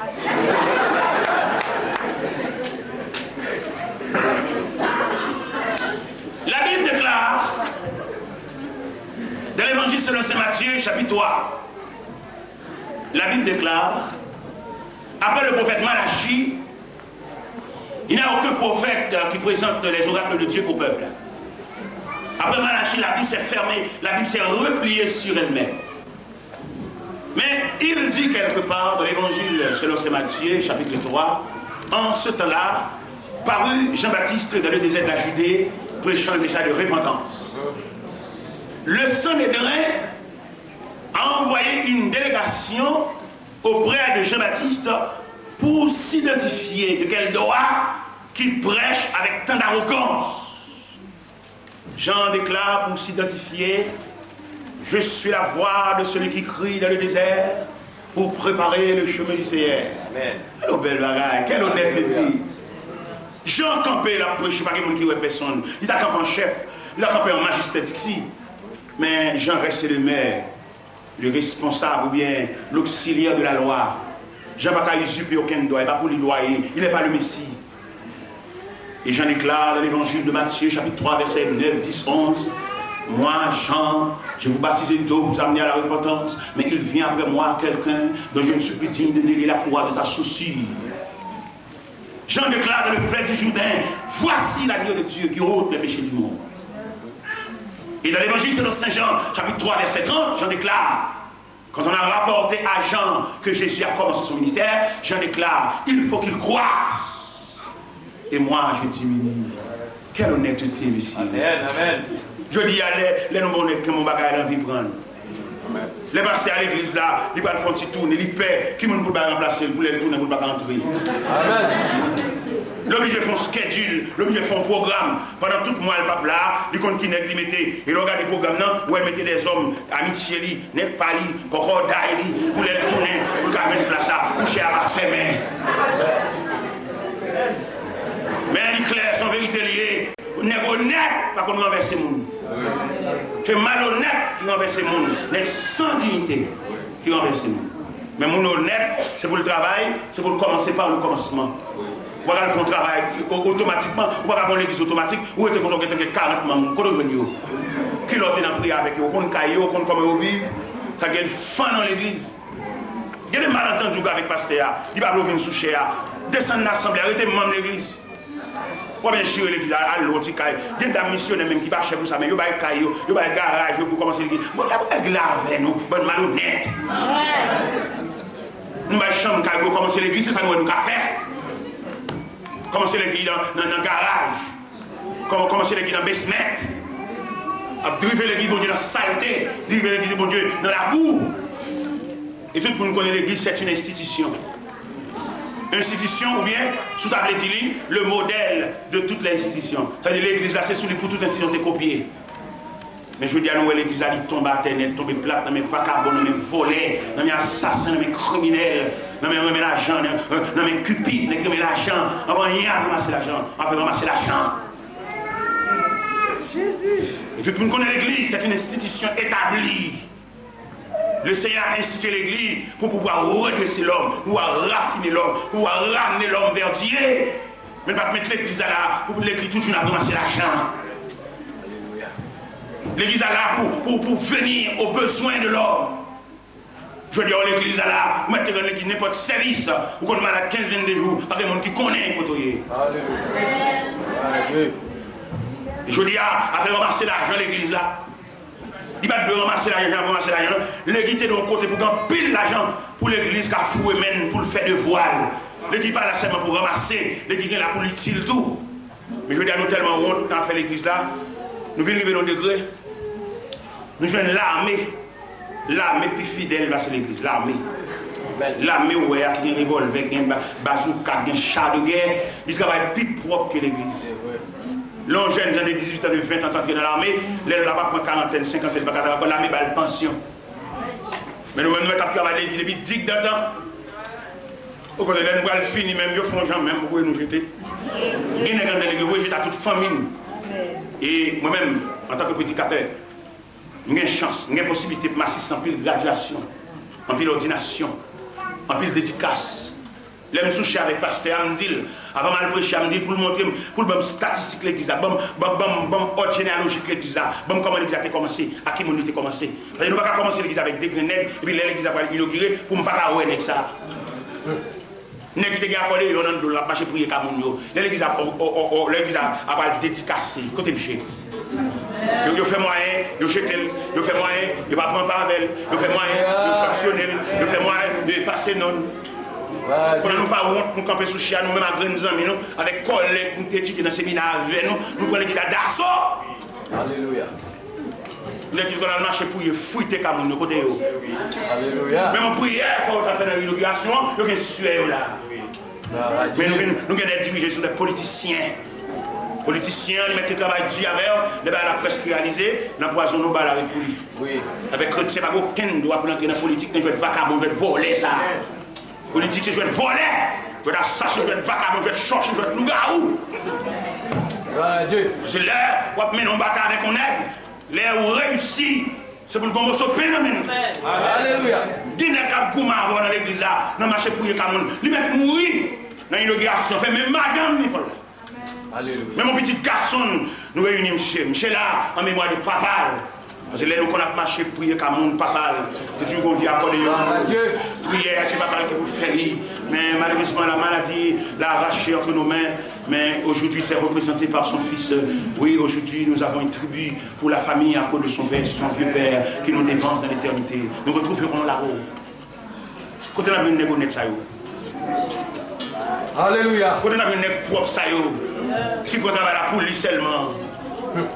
La Bible déclare, dans l'Évangile selon saint Matthieu, chapitre trois, la Bible déclare, après le prophète Malachie, il n'y a aucun prophète qui présente les oracles de Dieu au peuple. Après Malachie, la Bible s'est fermée, la Bible s'est repliée sur elle-même. Mais il dit quelque part dans l'Évangile selon saint Matthieu, chapitre trois, en ce temps-là, parut Jean-Baptiste dans le désert de la Judée, prêchant un message de repentance. Le Sanhédrin a envoyé une délégation auprès de Jean-Baptiste pour s'identifier de quel droit qu'il prêche avec tant d'arrogance. Jean déclare pour s'identifier, je suis la voix de celui qui crie dans le désert pour préparer le chemin du Seigneur. Amen. Quel bèl bagay, quelle honnêteté. Jan kanpe, l ap preche, pa gen moun ki wè pèsonn. Li ta kanpe an chèf, li ta kanpe an majistè diksi. Men Jan reste le maire, le responsable oubyen l'auxiliaire de la loi. Jan pa ka izipe okenn dwa, e pa pou li lwa ye, il n'est pas le Messie. Et Jean déclare dans l'évangile de Matthieu, chapitre trois, versets neuf, dix, onze, moi, Jean, je vous baptise d'eau pour vous amener à la repentance, mais il vient après moi quelqu'un dont je ne suis plus digne de délier la courroie de sa chaussure. Jean déclare dans le fleuve du Jourdain, voici l'agneau de Dieu qui ôte les péchés du monde. Et dans l'évangile selon saint Jean, chapitre trois, verset trente, Jean déclare, quand on a rapporté à Jean que Jésus a commencé son ministère, Jean déclare, il faut qu'il croisse. Et moi, je diminue. Quelle honnêteté, mesye. Amen, amen. Jodi a, lè, lè nou gen yon bagay, l anvi pran l. Lè pastè a legliz la, li pral fè yon ti tounen, li pè ki moun pou l bay ranplase l, pou lè l tounen, pou l pa ka antre. Amen. L oblije fè yon schedule, l oblije fè yon pwogram. Pandan tout mwa l p ap la, li konn ki nèg li mete. E lè w gade pwogram nan, ou wè l mete dèzòm, amitye li, nèg pa li, kòkòday li, pou lè l tounen, pou l ka jwenn plas la, kouche a pa fèmen. Men li klè, se yon verite li ye. Nèg onèt pa konn ranvèse moun. Se malonèt ki ranvèse moun. Nèg san diyite ki ranvèse moun. Men moun onèt, se pou l travay, se pou l kòmanse pa le kòmansman. Ou pa ka al fè yon travay o-, otomatikman, ou pa ka fè yon legliz otomatik, ou rete konsa, ou gen tanke karant manm, kote w jwenn yo? Kilè w te nan priye avèk yo, ou konn kay yo, ou konn kòman yo viv, sa gen fann nan legliz. Gen de malantandi avèk pastè a, li pa vle w vin sou chè a. Desann nan asanble a, rete manm legliz. W ap vin chire legliz la, al lwe yon ti kay. Gen dam misyonè menm ki pa chè pou sa, men yo bay kay yo, yo bay garaj yo pou kòmanse legliz. Bon, y ap regle avè nou, bann malonèt. Nou bay chanm kay pou yo kòmanse legliz, se sa nou wè nou ka fè. Kòmanse legliz nan, nan, nan garaj. Kòm-, kòmanse legliz nan basement. Ap drive legliz Bondye nan salte, drive legliz Bondye nan labou. E tout moun konnen legliz se yon enstitisyon. Enstitisyon, oubyen, si w ta vle di li, le modèl de toutes les institutions. Sa vle di legliz la, se sou li pou tout enstitisyon te kopye. Men jodi a, nou wè legliz la, li tonbe atè nèt, tonbe plat nan men vakabon, nan men vòlè, nan men asasen, nan men kriminèl, nan men renmen lajan, nan, nan men Cupid, nèg ki renmen lajan. Anvan anyen, al ranmase lajan. Anvan ranmase lajan. E tout moun konnen legliz, se yon enstitisyon etabli. Le Seigneur a institué l'église pour pouvoir redresser l'homme, pour pouvoir raffiner l'homme, pour pouvoir ramener l'homme vers Dieu. Men pa t met legliz la la pou legliz toujou nan ranmase lajan. Legliz la la pou, pou, pou venir aux besoins de l'homme. Jodi a, legliz la la, ou mèt te rann legliz nenpòt sèvis, ou konn malad kenz, vennde jou, pa gen moun ki konnen kote w ye. Jodi a, afè ranmase lajan legliz la, li pa t dwe ranmase lajan, jan ranmase lajan, non. Legliz te dwe yon kote pou gen anpil lajan, pou legliz ka foure men l, pou l fè devwa l. Legliz pa la sèlman pou ranmase, legliz gen la pou l itil tou. Men jodi a, nou tèlman wont nan afè legliz la, nou vin rive nan yon degre, nou jwenn lame, lame pi fidèl pase legliz, lame. Lame ou wè a ki gen revòlvè, ki gen ba-, bazouka, ki gen cha de gè, li travay pi pwòp ke legliz. Lè yon jèn jan de dizuit an, de ven an t antre nan lame, lè l la pa pran karantèn, senkantèn, pa ka travay ankò, lame ba l pansyon. Men nou menm nou mèt ap travay legliz depi digdantan. Okontrè, lè nou pral fini menm, yo fè yon jan menm pou voye nou jete. Gen nèg anndan legliz yo voye jete a tout fanmi n. E mwen menm, antanke predikatè, m gen chans, m gen posiblite pou m asiste anpil gradyasyon, anpil òdinasyon, anpil dedikas. Lè m sou chè avèk pastè a, m di l, avan m al preche a, m di l pou l montre m, pou l ban m estatistik legliz la, ban m, ban, ban m, ban m òd jeneyalojik legliz la, ban m kòman legliz la te kòmanse, ak ki moun li te kòmanse. Paske nou pa ka kòmanse legliz avèk de grenn nèg, epi lè legliz la pral inogire, pou m pa ka wè nèg sa a. Nèg ki te gen akòdeyon nan do l, l ap mache priye ka moun yo. Lè legliz ap, o, o, o, o, lè legliz ap, ap al dedikase, kote m che? Yo, yo fè mwayen, yo jete l, yo fè mwayen, yo pa pran pa avè l, yo fè mwayen, yo sanksyone l, yo fè mwayen, yo efase non l. Kounye a nou pa wont, nou kanpe sou chè a, nou menm ak grenn zanmi nou, avèk kòlèg nou te etidye nan seminè avè nou, nou pran legliz la daso. Alelouya. Nèg ki konn al mache priye, fwite ka moun yo, kote yo? Alelouya. Menm yon priyè, fò yo ta fè nan inogirasyon an, yo gen swè yo la. Men nou gen, nou gen de dirijè, se de politisyen. Politisyen, li mèt travay di avè w, lè bagay la prèske reyalize, nan pwazon nou ba l avèk pou li. Avèk kretyen, pa gen okenn dwa pou l antre nan politik, nan jwèt vakabon, jwèt vòlè sa. Politik se jwèt vòlè, jwèt asasen, jwèt vakabon, jwèt chòche, jwèt lougawou. Se lè w ap mennen yon batay avèk yon nèg, lè ou reyisi, se pou l pran moso pen nan men l. Alelouya. Gen nèg k ap goumen avè w nan legliz la, nan mache priye ka moun. Li mèt mouri nan inogirasyon, fè menm madanm li fè l. Alelouya. Menm yon pitit gason n, nou reyini misye. Misye la, an memwa de papa l. Paske lè nou konn ap mache priye ka moun, papa l, se toujou gon vye akòdeyon. Priyè, se papa l ki pou fè li. Men malerezman, la maladie l'a arraché entre nos mains. Mais aujourd'hui, c'est représenté par son fils. Oui, aujourd'hui, nous avons une tribu pour la famille à cause de son père, son vieux père, qui nous dévance dans l'éternité. Nous retrouverons là-haut. Kote n ap jwenn nèg onèt sa yo? Alelouya. Kote n ap jwenn nèg pwòp sa yo? Ki pran travay la pou li sèlman.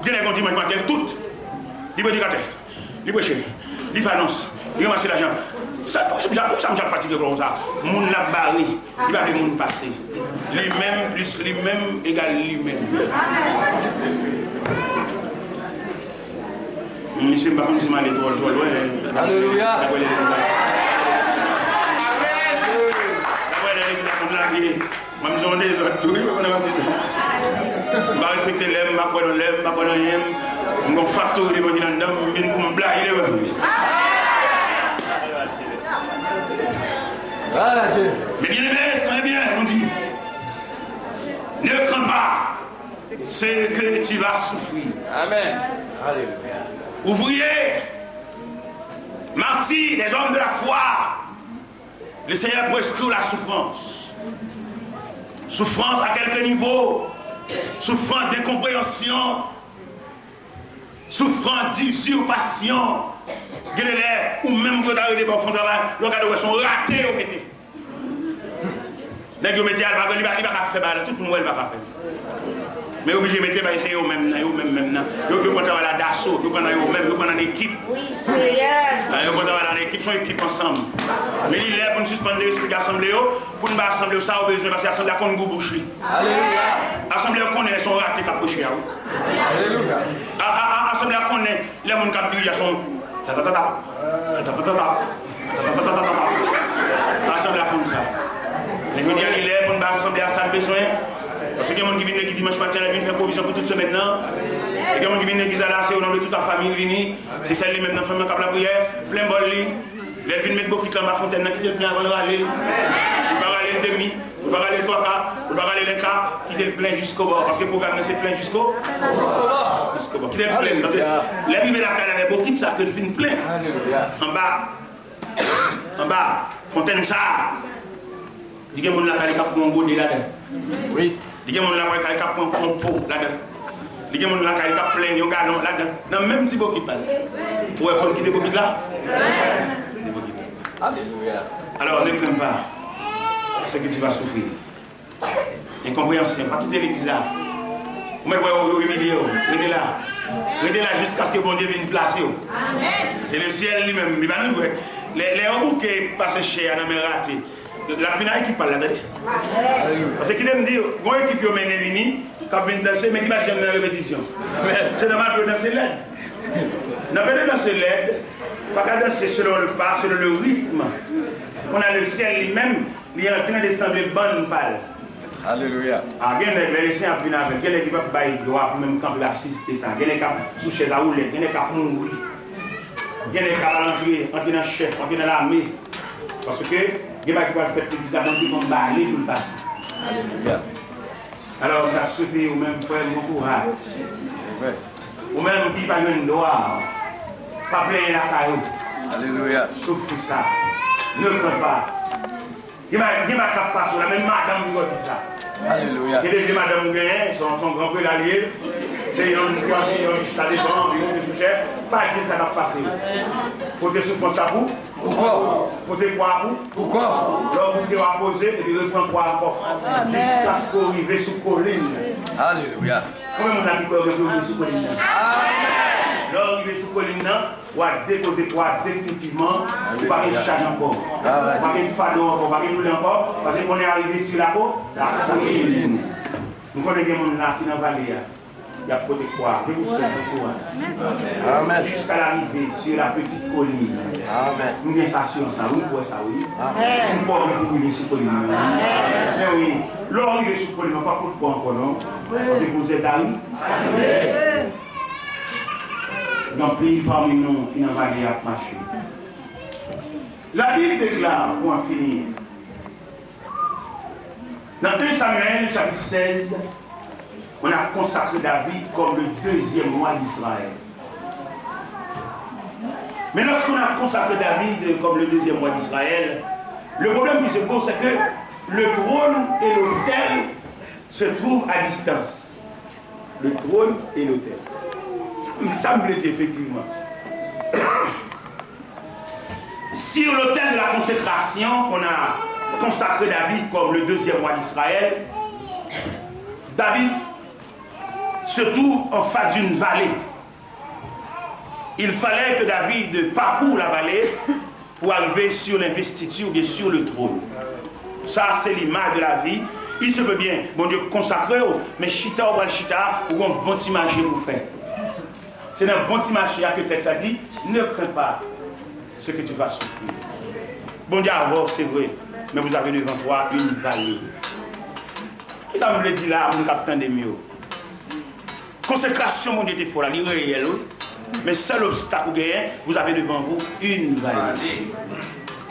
Gen nèg yon dimanch maten, tout. Li predikatè. Li preche, li fè anons, li ranmase lajan. Sa, poukisa m ap fatige konsa? Moun n ap bare, li pa vle moun pase. Li menm plis li menm egal li menm. Mesye, m pa konn si m ale twò, twò lwen. Alelouya. N ap wè lè legliz la. N ap wè lè legliz la konn lage. Mwen, m se yon dezòd tou, wi, ou konnen m ap di tou. M pa respekte lè, m pa kwè nan lè, m pa kwè nan anyen. M gon faktori devan ki anndan m, m vin pou m blayi devan. Men byeneme, tande byen, m di, ne crains pas ce que tu vas souffrir. Amen. Alelouya. Ouvriers, martyrs, des hommes de la foi, le Seigneur prescrit la souffrance. Souffrance à quelques niveaux. Souffrance d'incompréhension. Souffrance d'usurpation. Gen de lè, ou menm pou yo ta rete ba w fè yon travay, lè w gade w wè se yon rate yo mete. Nèg yo mete al, li pa, li pa ka fè bagay la, tout moun wè li pa ka fè. Men yo oblije mete bay se yo menm nan, yo menm menm nan. Yo, yo pran travay la daso, yo pran nan yo menm, yo pran nan ekip. Wi, Seyè. Yo pran travay la nan ekip, se yon ekip ansanm. Men li lè pou n sispann derespekte asanble yo, pou n ba asanble yo sa yo bezwen, paske asanble a konn gou bouch li. Alelouya. Asanble yo konnen se yon rate k ap preche a, wi. Alelouya. A, a, a, asanble a konnen lè moun k ap dirije a se yon ta, ta, ta, ta. Asanble a konn sa. Men kounye a, li lè pou n ba asanble a sa l bezwen. Paske gen moun ki vin legliz dimanch maten, l ap vin fè pwovizyon pou tout semèn nan. E gen moun ki vin legliz la, se o non de tout la fanmi l vini. Se sèl li menm nan fanmi an k ap lapriyè, plen bòl li. Lè l vin met bokit la anba fontèn nan, kite l plen avan l rale l. Li pa rale l demi. Ou pa rale l twa ka, ou pa rale l en ka, kite l plen jiskobò. Paske pwogram nan se plen jisko, jiskobò. Kite l plen. Paske lè l rive lakay la, avèk bokit sa ke l fin plen. Anba, anba fontèn sa a, li gen moun lakay li k ap pran yon gode ladan. Wi. Li gen moun lakay li k ap pran yon po ladan. Li gen moun lakay li k ap plen yon galon ladan. Nan menm ti bokit la. Ou wè fò n kite bokit la? Kite bokit la. Alelouya. Alors, ne crains pas ce que tu vas souffrir. Enkonpreyansyon, pa kite legliz la. Ou mèt wè yo, yo imilye w. Rete la. Rete la jiskaske Bondye vin plase w. Se lesyèl li menm, li pa nan gwèt. Lè, lè yo bouke pase chè a nan men rate, l ap vin ak ekip pa l la, tande. Paske kite m di w, gon ekip yo mennen vini, k ap vin danse, men ki pa t janm nan repetisyon. Se nòmal pou yo danse lèd. Nan fè de danse lèd, pa ka danse selon le pa, selon le rythme. Kounye a lesyèl li menm, li antren de sanble bann pa l. Alelouya. A, gen nèg, lè lesyèl ap vin avè l, gen nèg ki p ap bay glwa pou menm kanpe asiste sa. Gen nèg k ap sou chèz a woulèt, gen nèg k ap mouri. Gen nèg k ap al antre, antre nan chèf, antre nan lame. Paske gen bagay ki pral fèt legliz la, Bondye konn bale pou l pase. Alelouya. Alò, m ta swete ou menm, frè m, bon kouraj. Ou menm ki pa jwenn glwa, pa plenyen lakay ou. Alelouya. Soufri sa. Ne crains pas. Gen bagay, gen bagay k ap pase w la, menm madanm ou wè tout sa. Alelouya. Gen de vye madanm ou genyen, se yon, se yon gran prela li ye. Se yon, yon, yon chita devan, yon te sou chè. Pa di l sa k ap pase. Pote soufrans sa pou ou. Pou kò w. Pote kwa a pou ou. Pou kò w. Lè w goute, w a poze, epi repran kwa a ankò. Jiskaske w rive sou kolin nan. Alelouya. Konbyen moun la ki kwè yo gen pou yo rive sou kolin nan? Lè w rive sou kolin nan, w a depoze kwa a definitivman. Ou pa gen chaj ankò. Ou pa gen fado ankò, ou pa gen doulè ankò. Paske konnen a rive sou lako, lakolin. M konnen gen moun la ki nan vale a. Y ap pote kwa a. Ke Bondye sèvi pou a. Amèn. Jiska larive sur la petite colline. Amèn. M gen asirans sa, wi, m kwè sa, wi. Amèn. M kwè ou pou rive sou kolin nan. Amèn. Men wi, lè w rive sou kolin nan, pa pote kwa ankò, non. Paske pou zèt a, wi. Amèn. Gen anpil pami nou ki nan vale a ap mache. La Bible déclare, pour en finir, dans un Samuel chapitre seize, on a consacré David comme le deuxième roi d'Israël. Mais lorsqu'on a consacré David comme le deuxième roi d'Israël, le problème qui se pose, c'est que le trône et l'autel se trouvent à distance. Le trône et l'autel. Sa m vle di efektivman. Sur l'autel de la consécration, on a consacré David comme le deuxième roi d'Israël. David se trouve en face d'une vallée. Il fallait que David parcourt la vallée pour arriver sur l'investiture ou bien sur le trône. Sa, se limaj de lavi. Il se peut bien, Bondye konsakre w, men chita w pral chita, ou gon bon ti mache pou fè. Se nan bon ti mache a ke tèks la di, ne crains pas ce que tu vas souffrir. Bondye avè w, se vre, men vous avez devant toi une vallée. Kisa m vle di la, moun k ap tande m yo? Konsekrasyon Bondye te fè w la, li reyèl, wi. Men sèl obstak ou genyen, vous avez devant vous une vallée.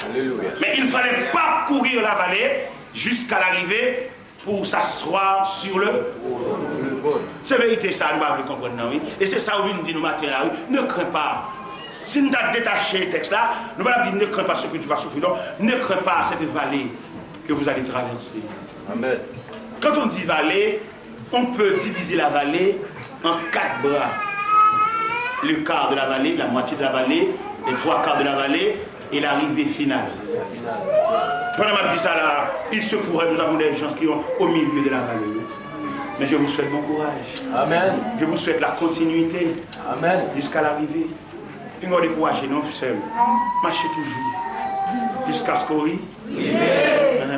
Alelouya. Mais il fallait parcourir la vallée jusqu'à l'arrivée pour s'asseoir sur le. Se verite sa, nou pa vle konprann nan, wi. E se sa ou vin di nou maten la, wi. Ne crains pas. Si n ta detache tèks la, nou pa t ap di ne crains pas ce que tu vas souffrir, non. Ne crains pas cette vallée que vous allez traverser. Amèn. Quand on dit vallée, on peut diviser la vallée en quatre bras. Le quart de la vallée, la moitié de la vallée, les trois quarts de la vallée et l'arrivée finale. Pandan m ap di sa la, il se pourrait, nous avons des gens qui sont au milieu de la vallée. Mais je vous souhaite bon courage. Amen. Je vous souhaite la continuité. Amen. Jusqu'à l'arrivée. Pinga w dekouraje non, sè m. Mache toujou. Jiskaske w rive.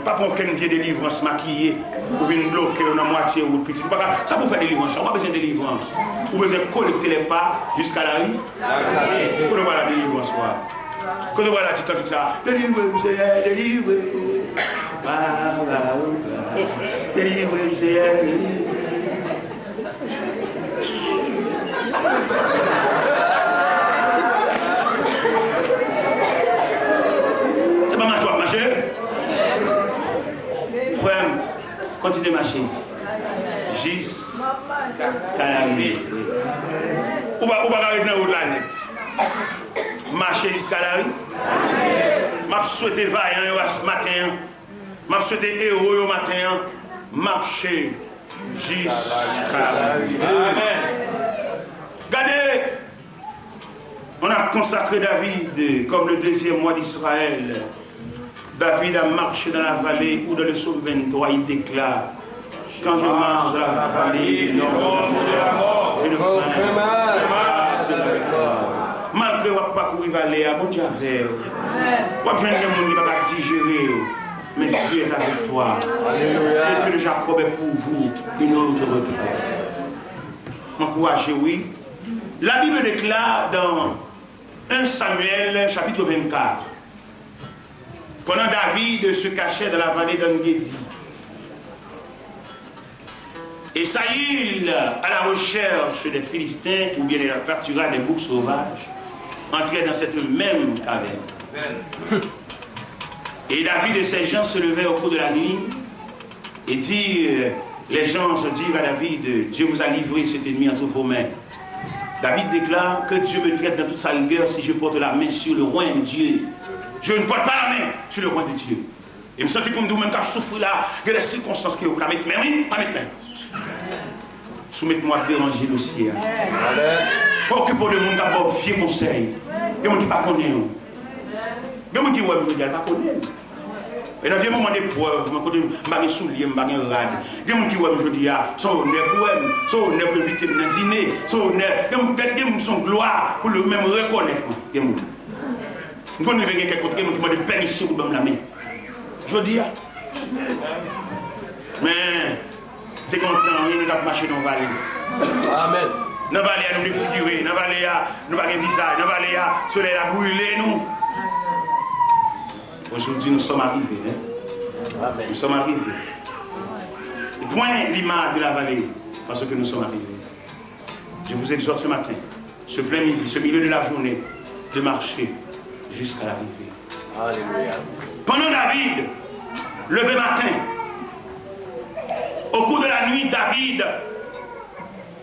Pa pran okenn vye delivrans makiye pou vin bloke w nan mwatye wout, pitit. Ou pa ka, sa pou fè delivrans la? Ou pa bezwen delivrans. Ou bezwen kolekte lè pa jiska la ri. Kote w pral la delivrans ou a? Kote w pral la ti kantik sa? Delivre m, Seyè, delivre. Delivre m, Seyè, delivre. Se pa mache w ap mache? Frè m, kontinye mache. Jiska lari. Ou pa, ou pa ka ret nan wout la nèt. Mache jiska lari. M ap swete vayan yo maten an. M ap swete ewo yo maten an, mache jiska. Amèn. Gade, on a consacré David comme le deuxième roi d'Israël. David a marché dans la vallée où dans le psaume vingt-trois, il déclare, quand je marche dans la vallée de l'ombre de la mort, je ne crains mal. Malgre w ap pakouri vale a, Bondye avè w. W ap jwenn gen moun ki pa ka dijere w. Mais Dieu est avec toi. Alléluia. Le Dieu de Jacob est pour vous, il ne vous reprend. M ankouraje w, wi. La Bible déclare dans un Samuel chapitre vingt-quatre, pendant David se cachait dans la vallée d'En-Guédi, et Saül à la recherche des Philistins, ou bien il pâtura des boucs sauvages, entrait dans cette même caverne. Et David et ses gens se levèrent au cours de la nuit et dirent, les gens dirent à David, Dieu vous a livré cette nuit entre vos mains. David déclare, que Dieu me traite dans toute sa rigueur si je porte la main sur le roi de Dieu. Je ne porte pas la main sur le roi de Dieu. E m santi pou m di w menm k ap soufri la, gen de sikonstans ke w ka met men, wi, pa met men. Si w met men w ap deranje dosye a. Pa okipe w de moun k ap ba w vye konsèy. Gen moun ki pa konnen w. Gen moun ki wè m jodi a, l pa konnen m. E nan vye moman de prèv, mwen kote m pa gen soulye, m pa gen rad. Gen moun ki wè m jodi a, se yon onè pou wè m, se yon onè pou envite m nan dine, se yon onè. Gen moun, gen moun se yon glwa pou l menm rekonèt mwen. Gen moun. M konn rive gen kèk kote, gen moun ki mande pèmisyon pou ban m lamen. Jodi a. Men, te gen yon tan, wi, nou t ap mache nan vale. Amèn. Nan vale a, nou defigire. Nan vale a, nou pa gen vizaj. Nan vale a, solèy la brile nou. Aujourd'hui, nous sommes arrivés, hein? Amèn. Nous sommes arrivés. Point l'image de la vallée, parce que nous sommes arrivés. Je vous exhorte ce matin, ce plein midi, ce milieu de la journée, de marcher jusqu'à l'arrivée. Alléluia. Pendant David, levé matin, au cours de la nuit, David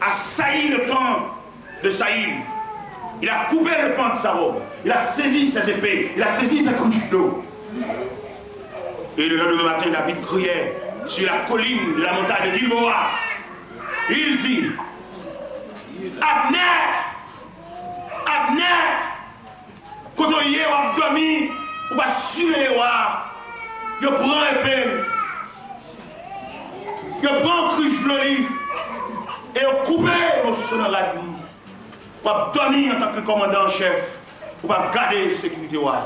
a sailli le camp de Saül. Il a coupé le pan de sa robe. Il a saisi ses épées. Il a saisi ses cruches d'eau. Et le lendemain matin, David criait sur la colline de la montagne de Gilboa. Il dit, Abner! Abner! Kote w ye, w ap dòmi, ou pa siveye wa a. Yo pran epe l. Yo pran krich dlo li. E yo koupe moso nan rad li. W ap dòmi antanke kòmandan an chèf. Ou pa gade sekirite wa a.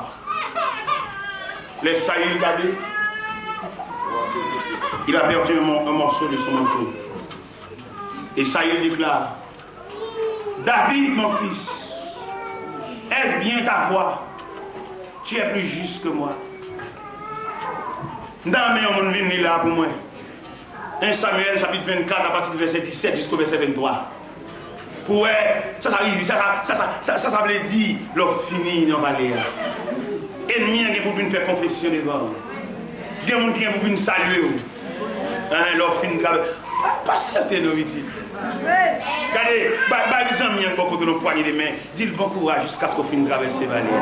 Lè Sayil gade, il aperçut un mo-, un morceau de son manteau. Et Saül déclare, David, mon fils, est-ce bien ta voix? Tu es plus juste que moi. M ta renmen yon moun vin li la pou mwen. En Samyèl, chapit vennkat, apati de vèsè disèt jisko vèsè venntwa. Pou wè, sa sa rive, sa sa, sa, sa, sa, sa, sa vle di, lè w fini nan vale a. Ènmi an gen pou vin fè konfesyon devan w. Gen moun ki gen pou vin salye w. Hein, lè w fin travèse. Pa, pa sèten non, pitit. Gade, bay, bay zanmi an bò kote w yon pwanye de men. Di l bon kouraj jiskaske w fin travèse vale a.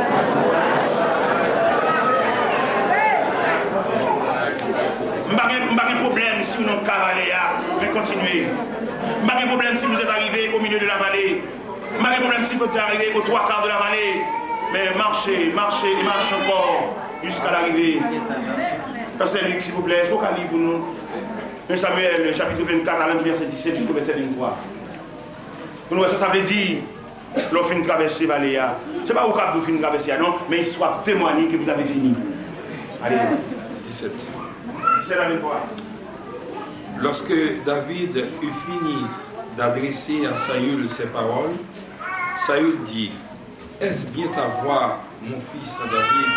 M pa gen, m pa gen pwoblèm si w nan ka vale a, men kontinye. M pa gen pwoblèm si vous êtes arrivé au milieu de la vallée. M pa gen pwoblèm si vous êtes arrivé aux trois quarts de la vallée. Men mache, mache e mache ankò jiska larivye. Pastè Luc, silvouplè, èske w ka li pou nou? Samuel, chapitre vennkat, al nan vèsè disèt jiska vèsè venntwa. Pou nou wè sa sa vle di, lè w fin travèse vale a. Se pa ou k ap di w fin travèse a, non, men istwa ap temwanye ke vous avez fini. Ale. Disèt. Disèt a venntwa. Lorsque David eut fini d'adresser à Saül ces paroles, Saül dit, Est-ce bien ta voix, mon fils David?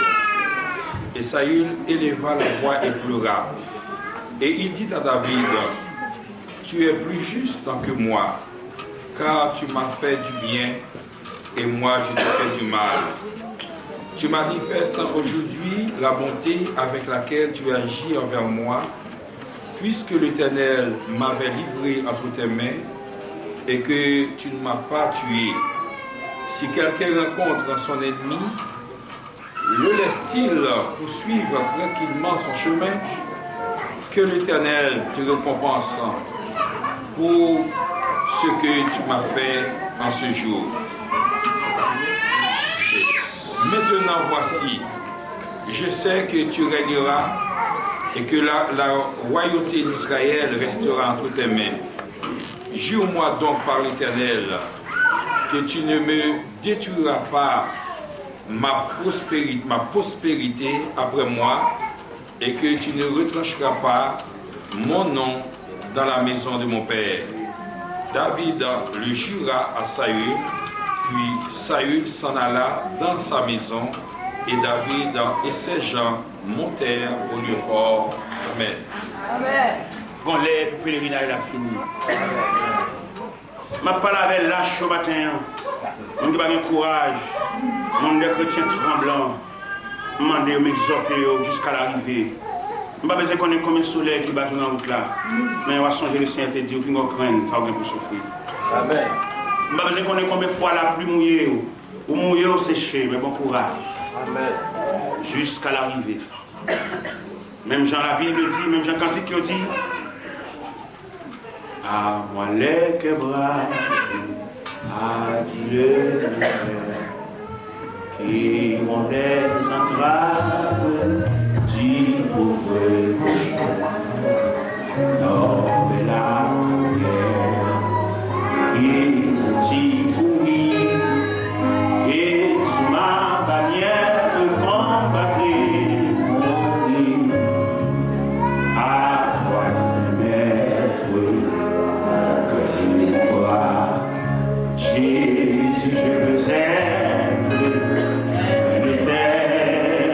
Et Saül éleva la voix et pleura. Et il dit à David, Tu es plus juste que moi, car tu m'as fait du bien, et moi je t'ai fait du mal. Tu manifestes aujourd'hui la bonté avec laquelle tu agis envers moi, puisque l'Éternel m'avait livré entre tes mains, et que tu ne m'as pas tué. Si quelqu'un rencontre son ennemi, le laisse-t-il poursuivre tranquillement son chemin? Que l'Éternel te récompense pour ce que tu m'as fait en ce jour. Maintenant voici, je sais que tu régneras et que la, la royauté d'Israël restera entre tes mains. Jure-moi donc par l'Éternel que tu ne me détruiras pas ma prospérité, ma postérité après moi, et que tu ne retrancheras pas mon nom dans la maison de mon père. David le jura à Saül, puis Saül s'en alla dans sa maison, et David et ses gens montèrent au lieu fort. Amen. Amen. Bon, lè pou pelerinaj la fini. M ap pale avè lach yo maten an. Moun ki pa gen kouraj, moun de kretyen tranblan. M mande yo, m egzòte yo jiska larive. M pa bezwen konnen konbyen solèy ki bat nan wout la, men w a sonje Lesenyè te di w, pinga w krenn sa w gen pou soufri. Amen. M pa bezwen konnen konbyen fwa lapli mouye w, ou mouye ou seche, men bon kouraj. Amen. Jiska larive. Menm jan Labib di, menm jan kantik yo di, À moi les cœurs braves, a dit le Seigneur, qui ont des entraves du pauvre pécheur. L'homme et la prière, qui ont dit oui, et sous ma bannière combattre mon ennemi. À toi, Dieu maître, que je crois. Jésus, je veux être un éternel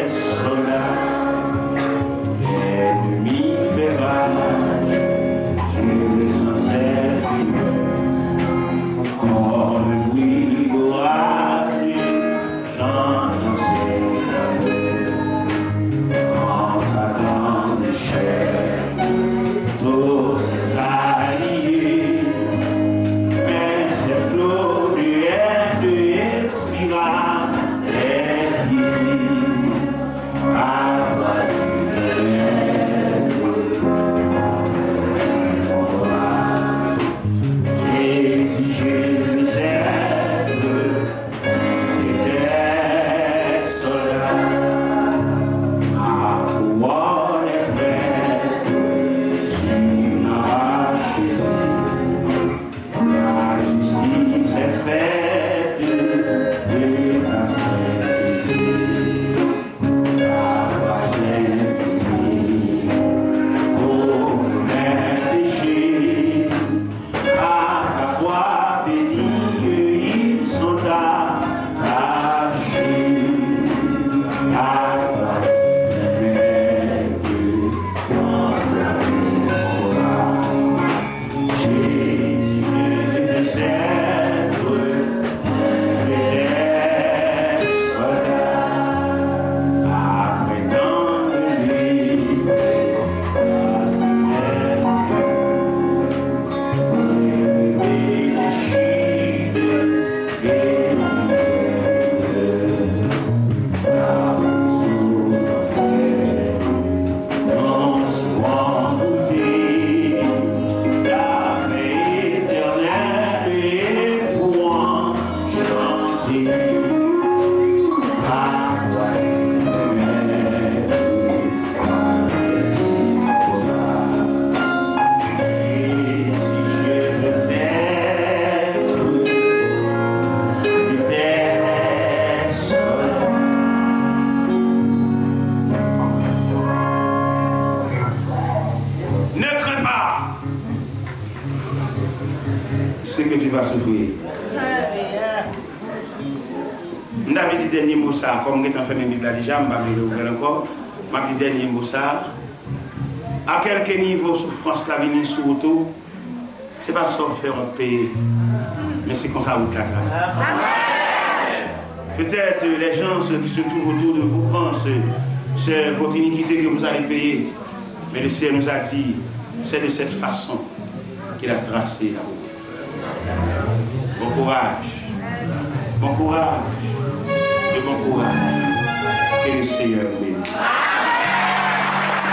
Soufri. M ta vle di dènye mo sa, kòm m gentan fèmen Bib la deja, m pa vle reouvè l ankò. M ap di dènye mo sa. A kèlke nivo soufrans la vini sou ou tou, se pa sa w fè w ap peye, men se konsa wout la trase. Peut-être les gens qui se trouvent autour de vous pensent c'est votre iniquité que vous allez payer, mais le Seigneur nous a dit c'est de cette façon qu'il a tracé la route. Bon courage, bon courage et bon courage. Que le Seigneur vous bénisse.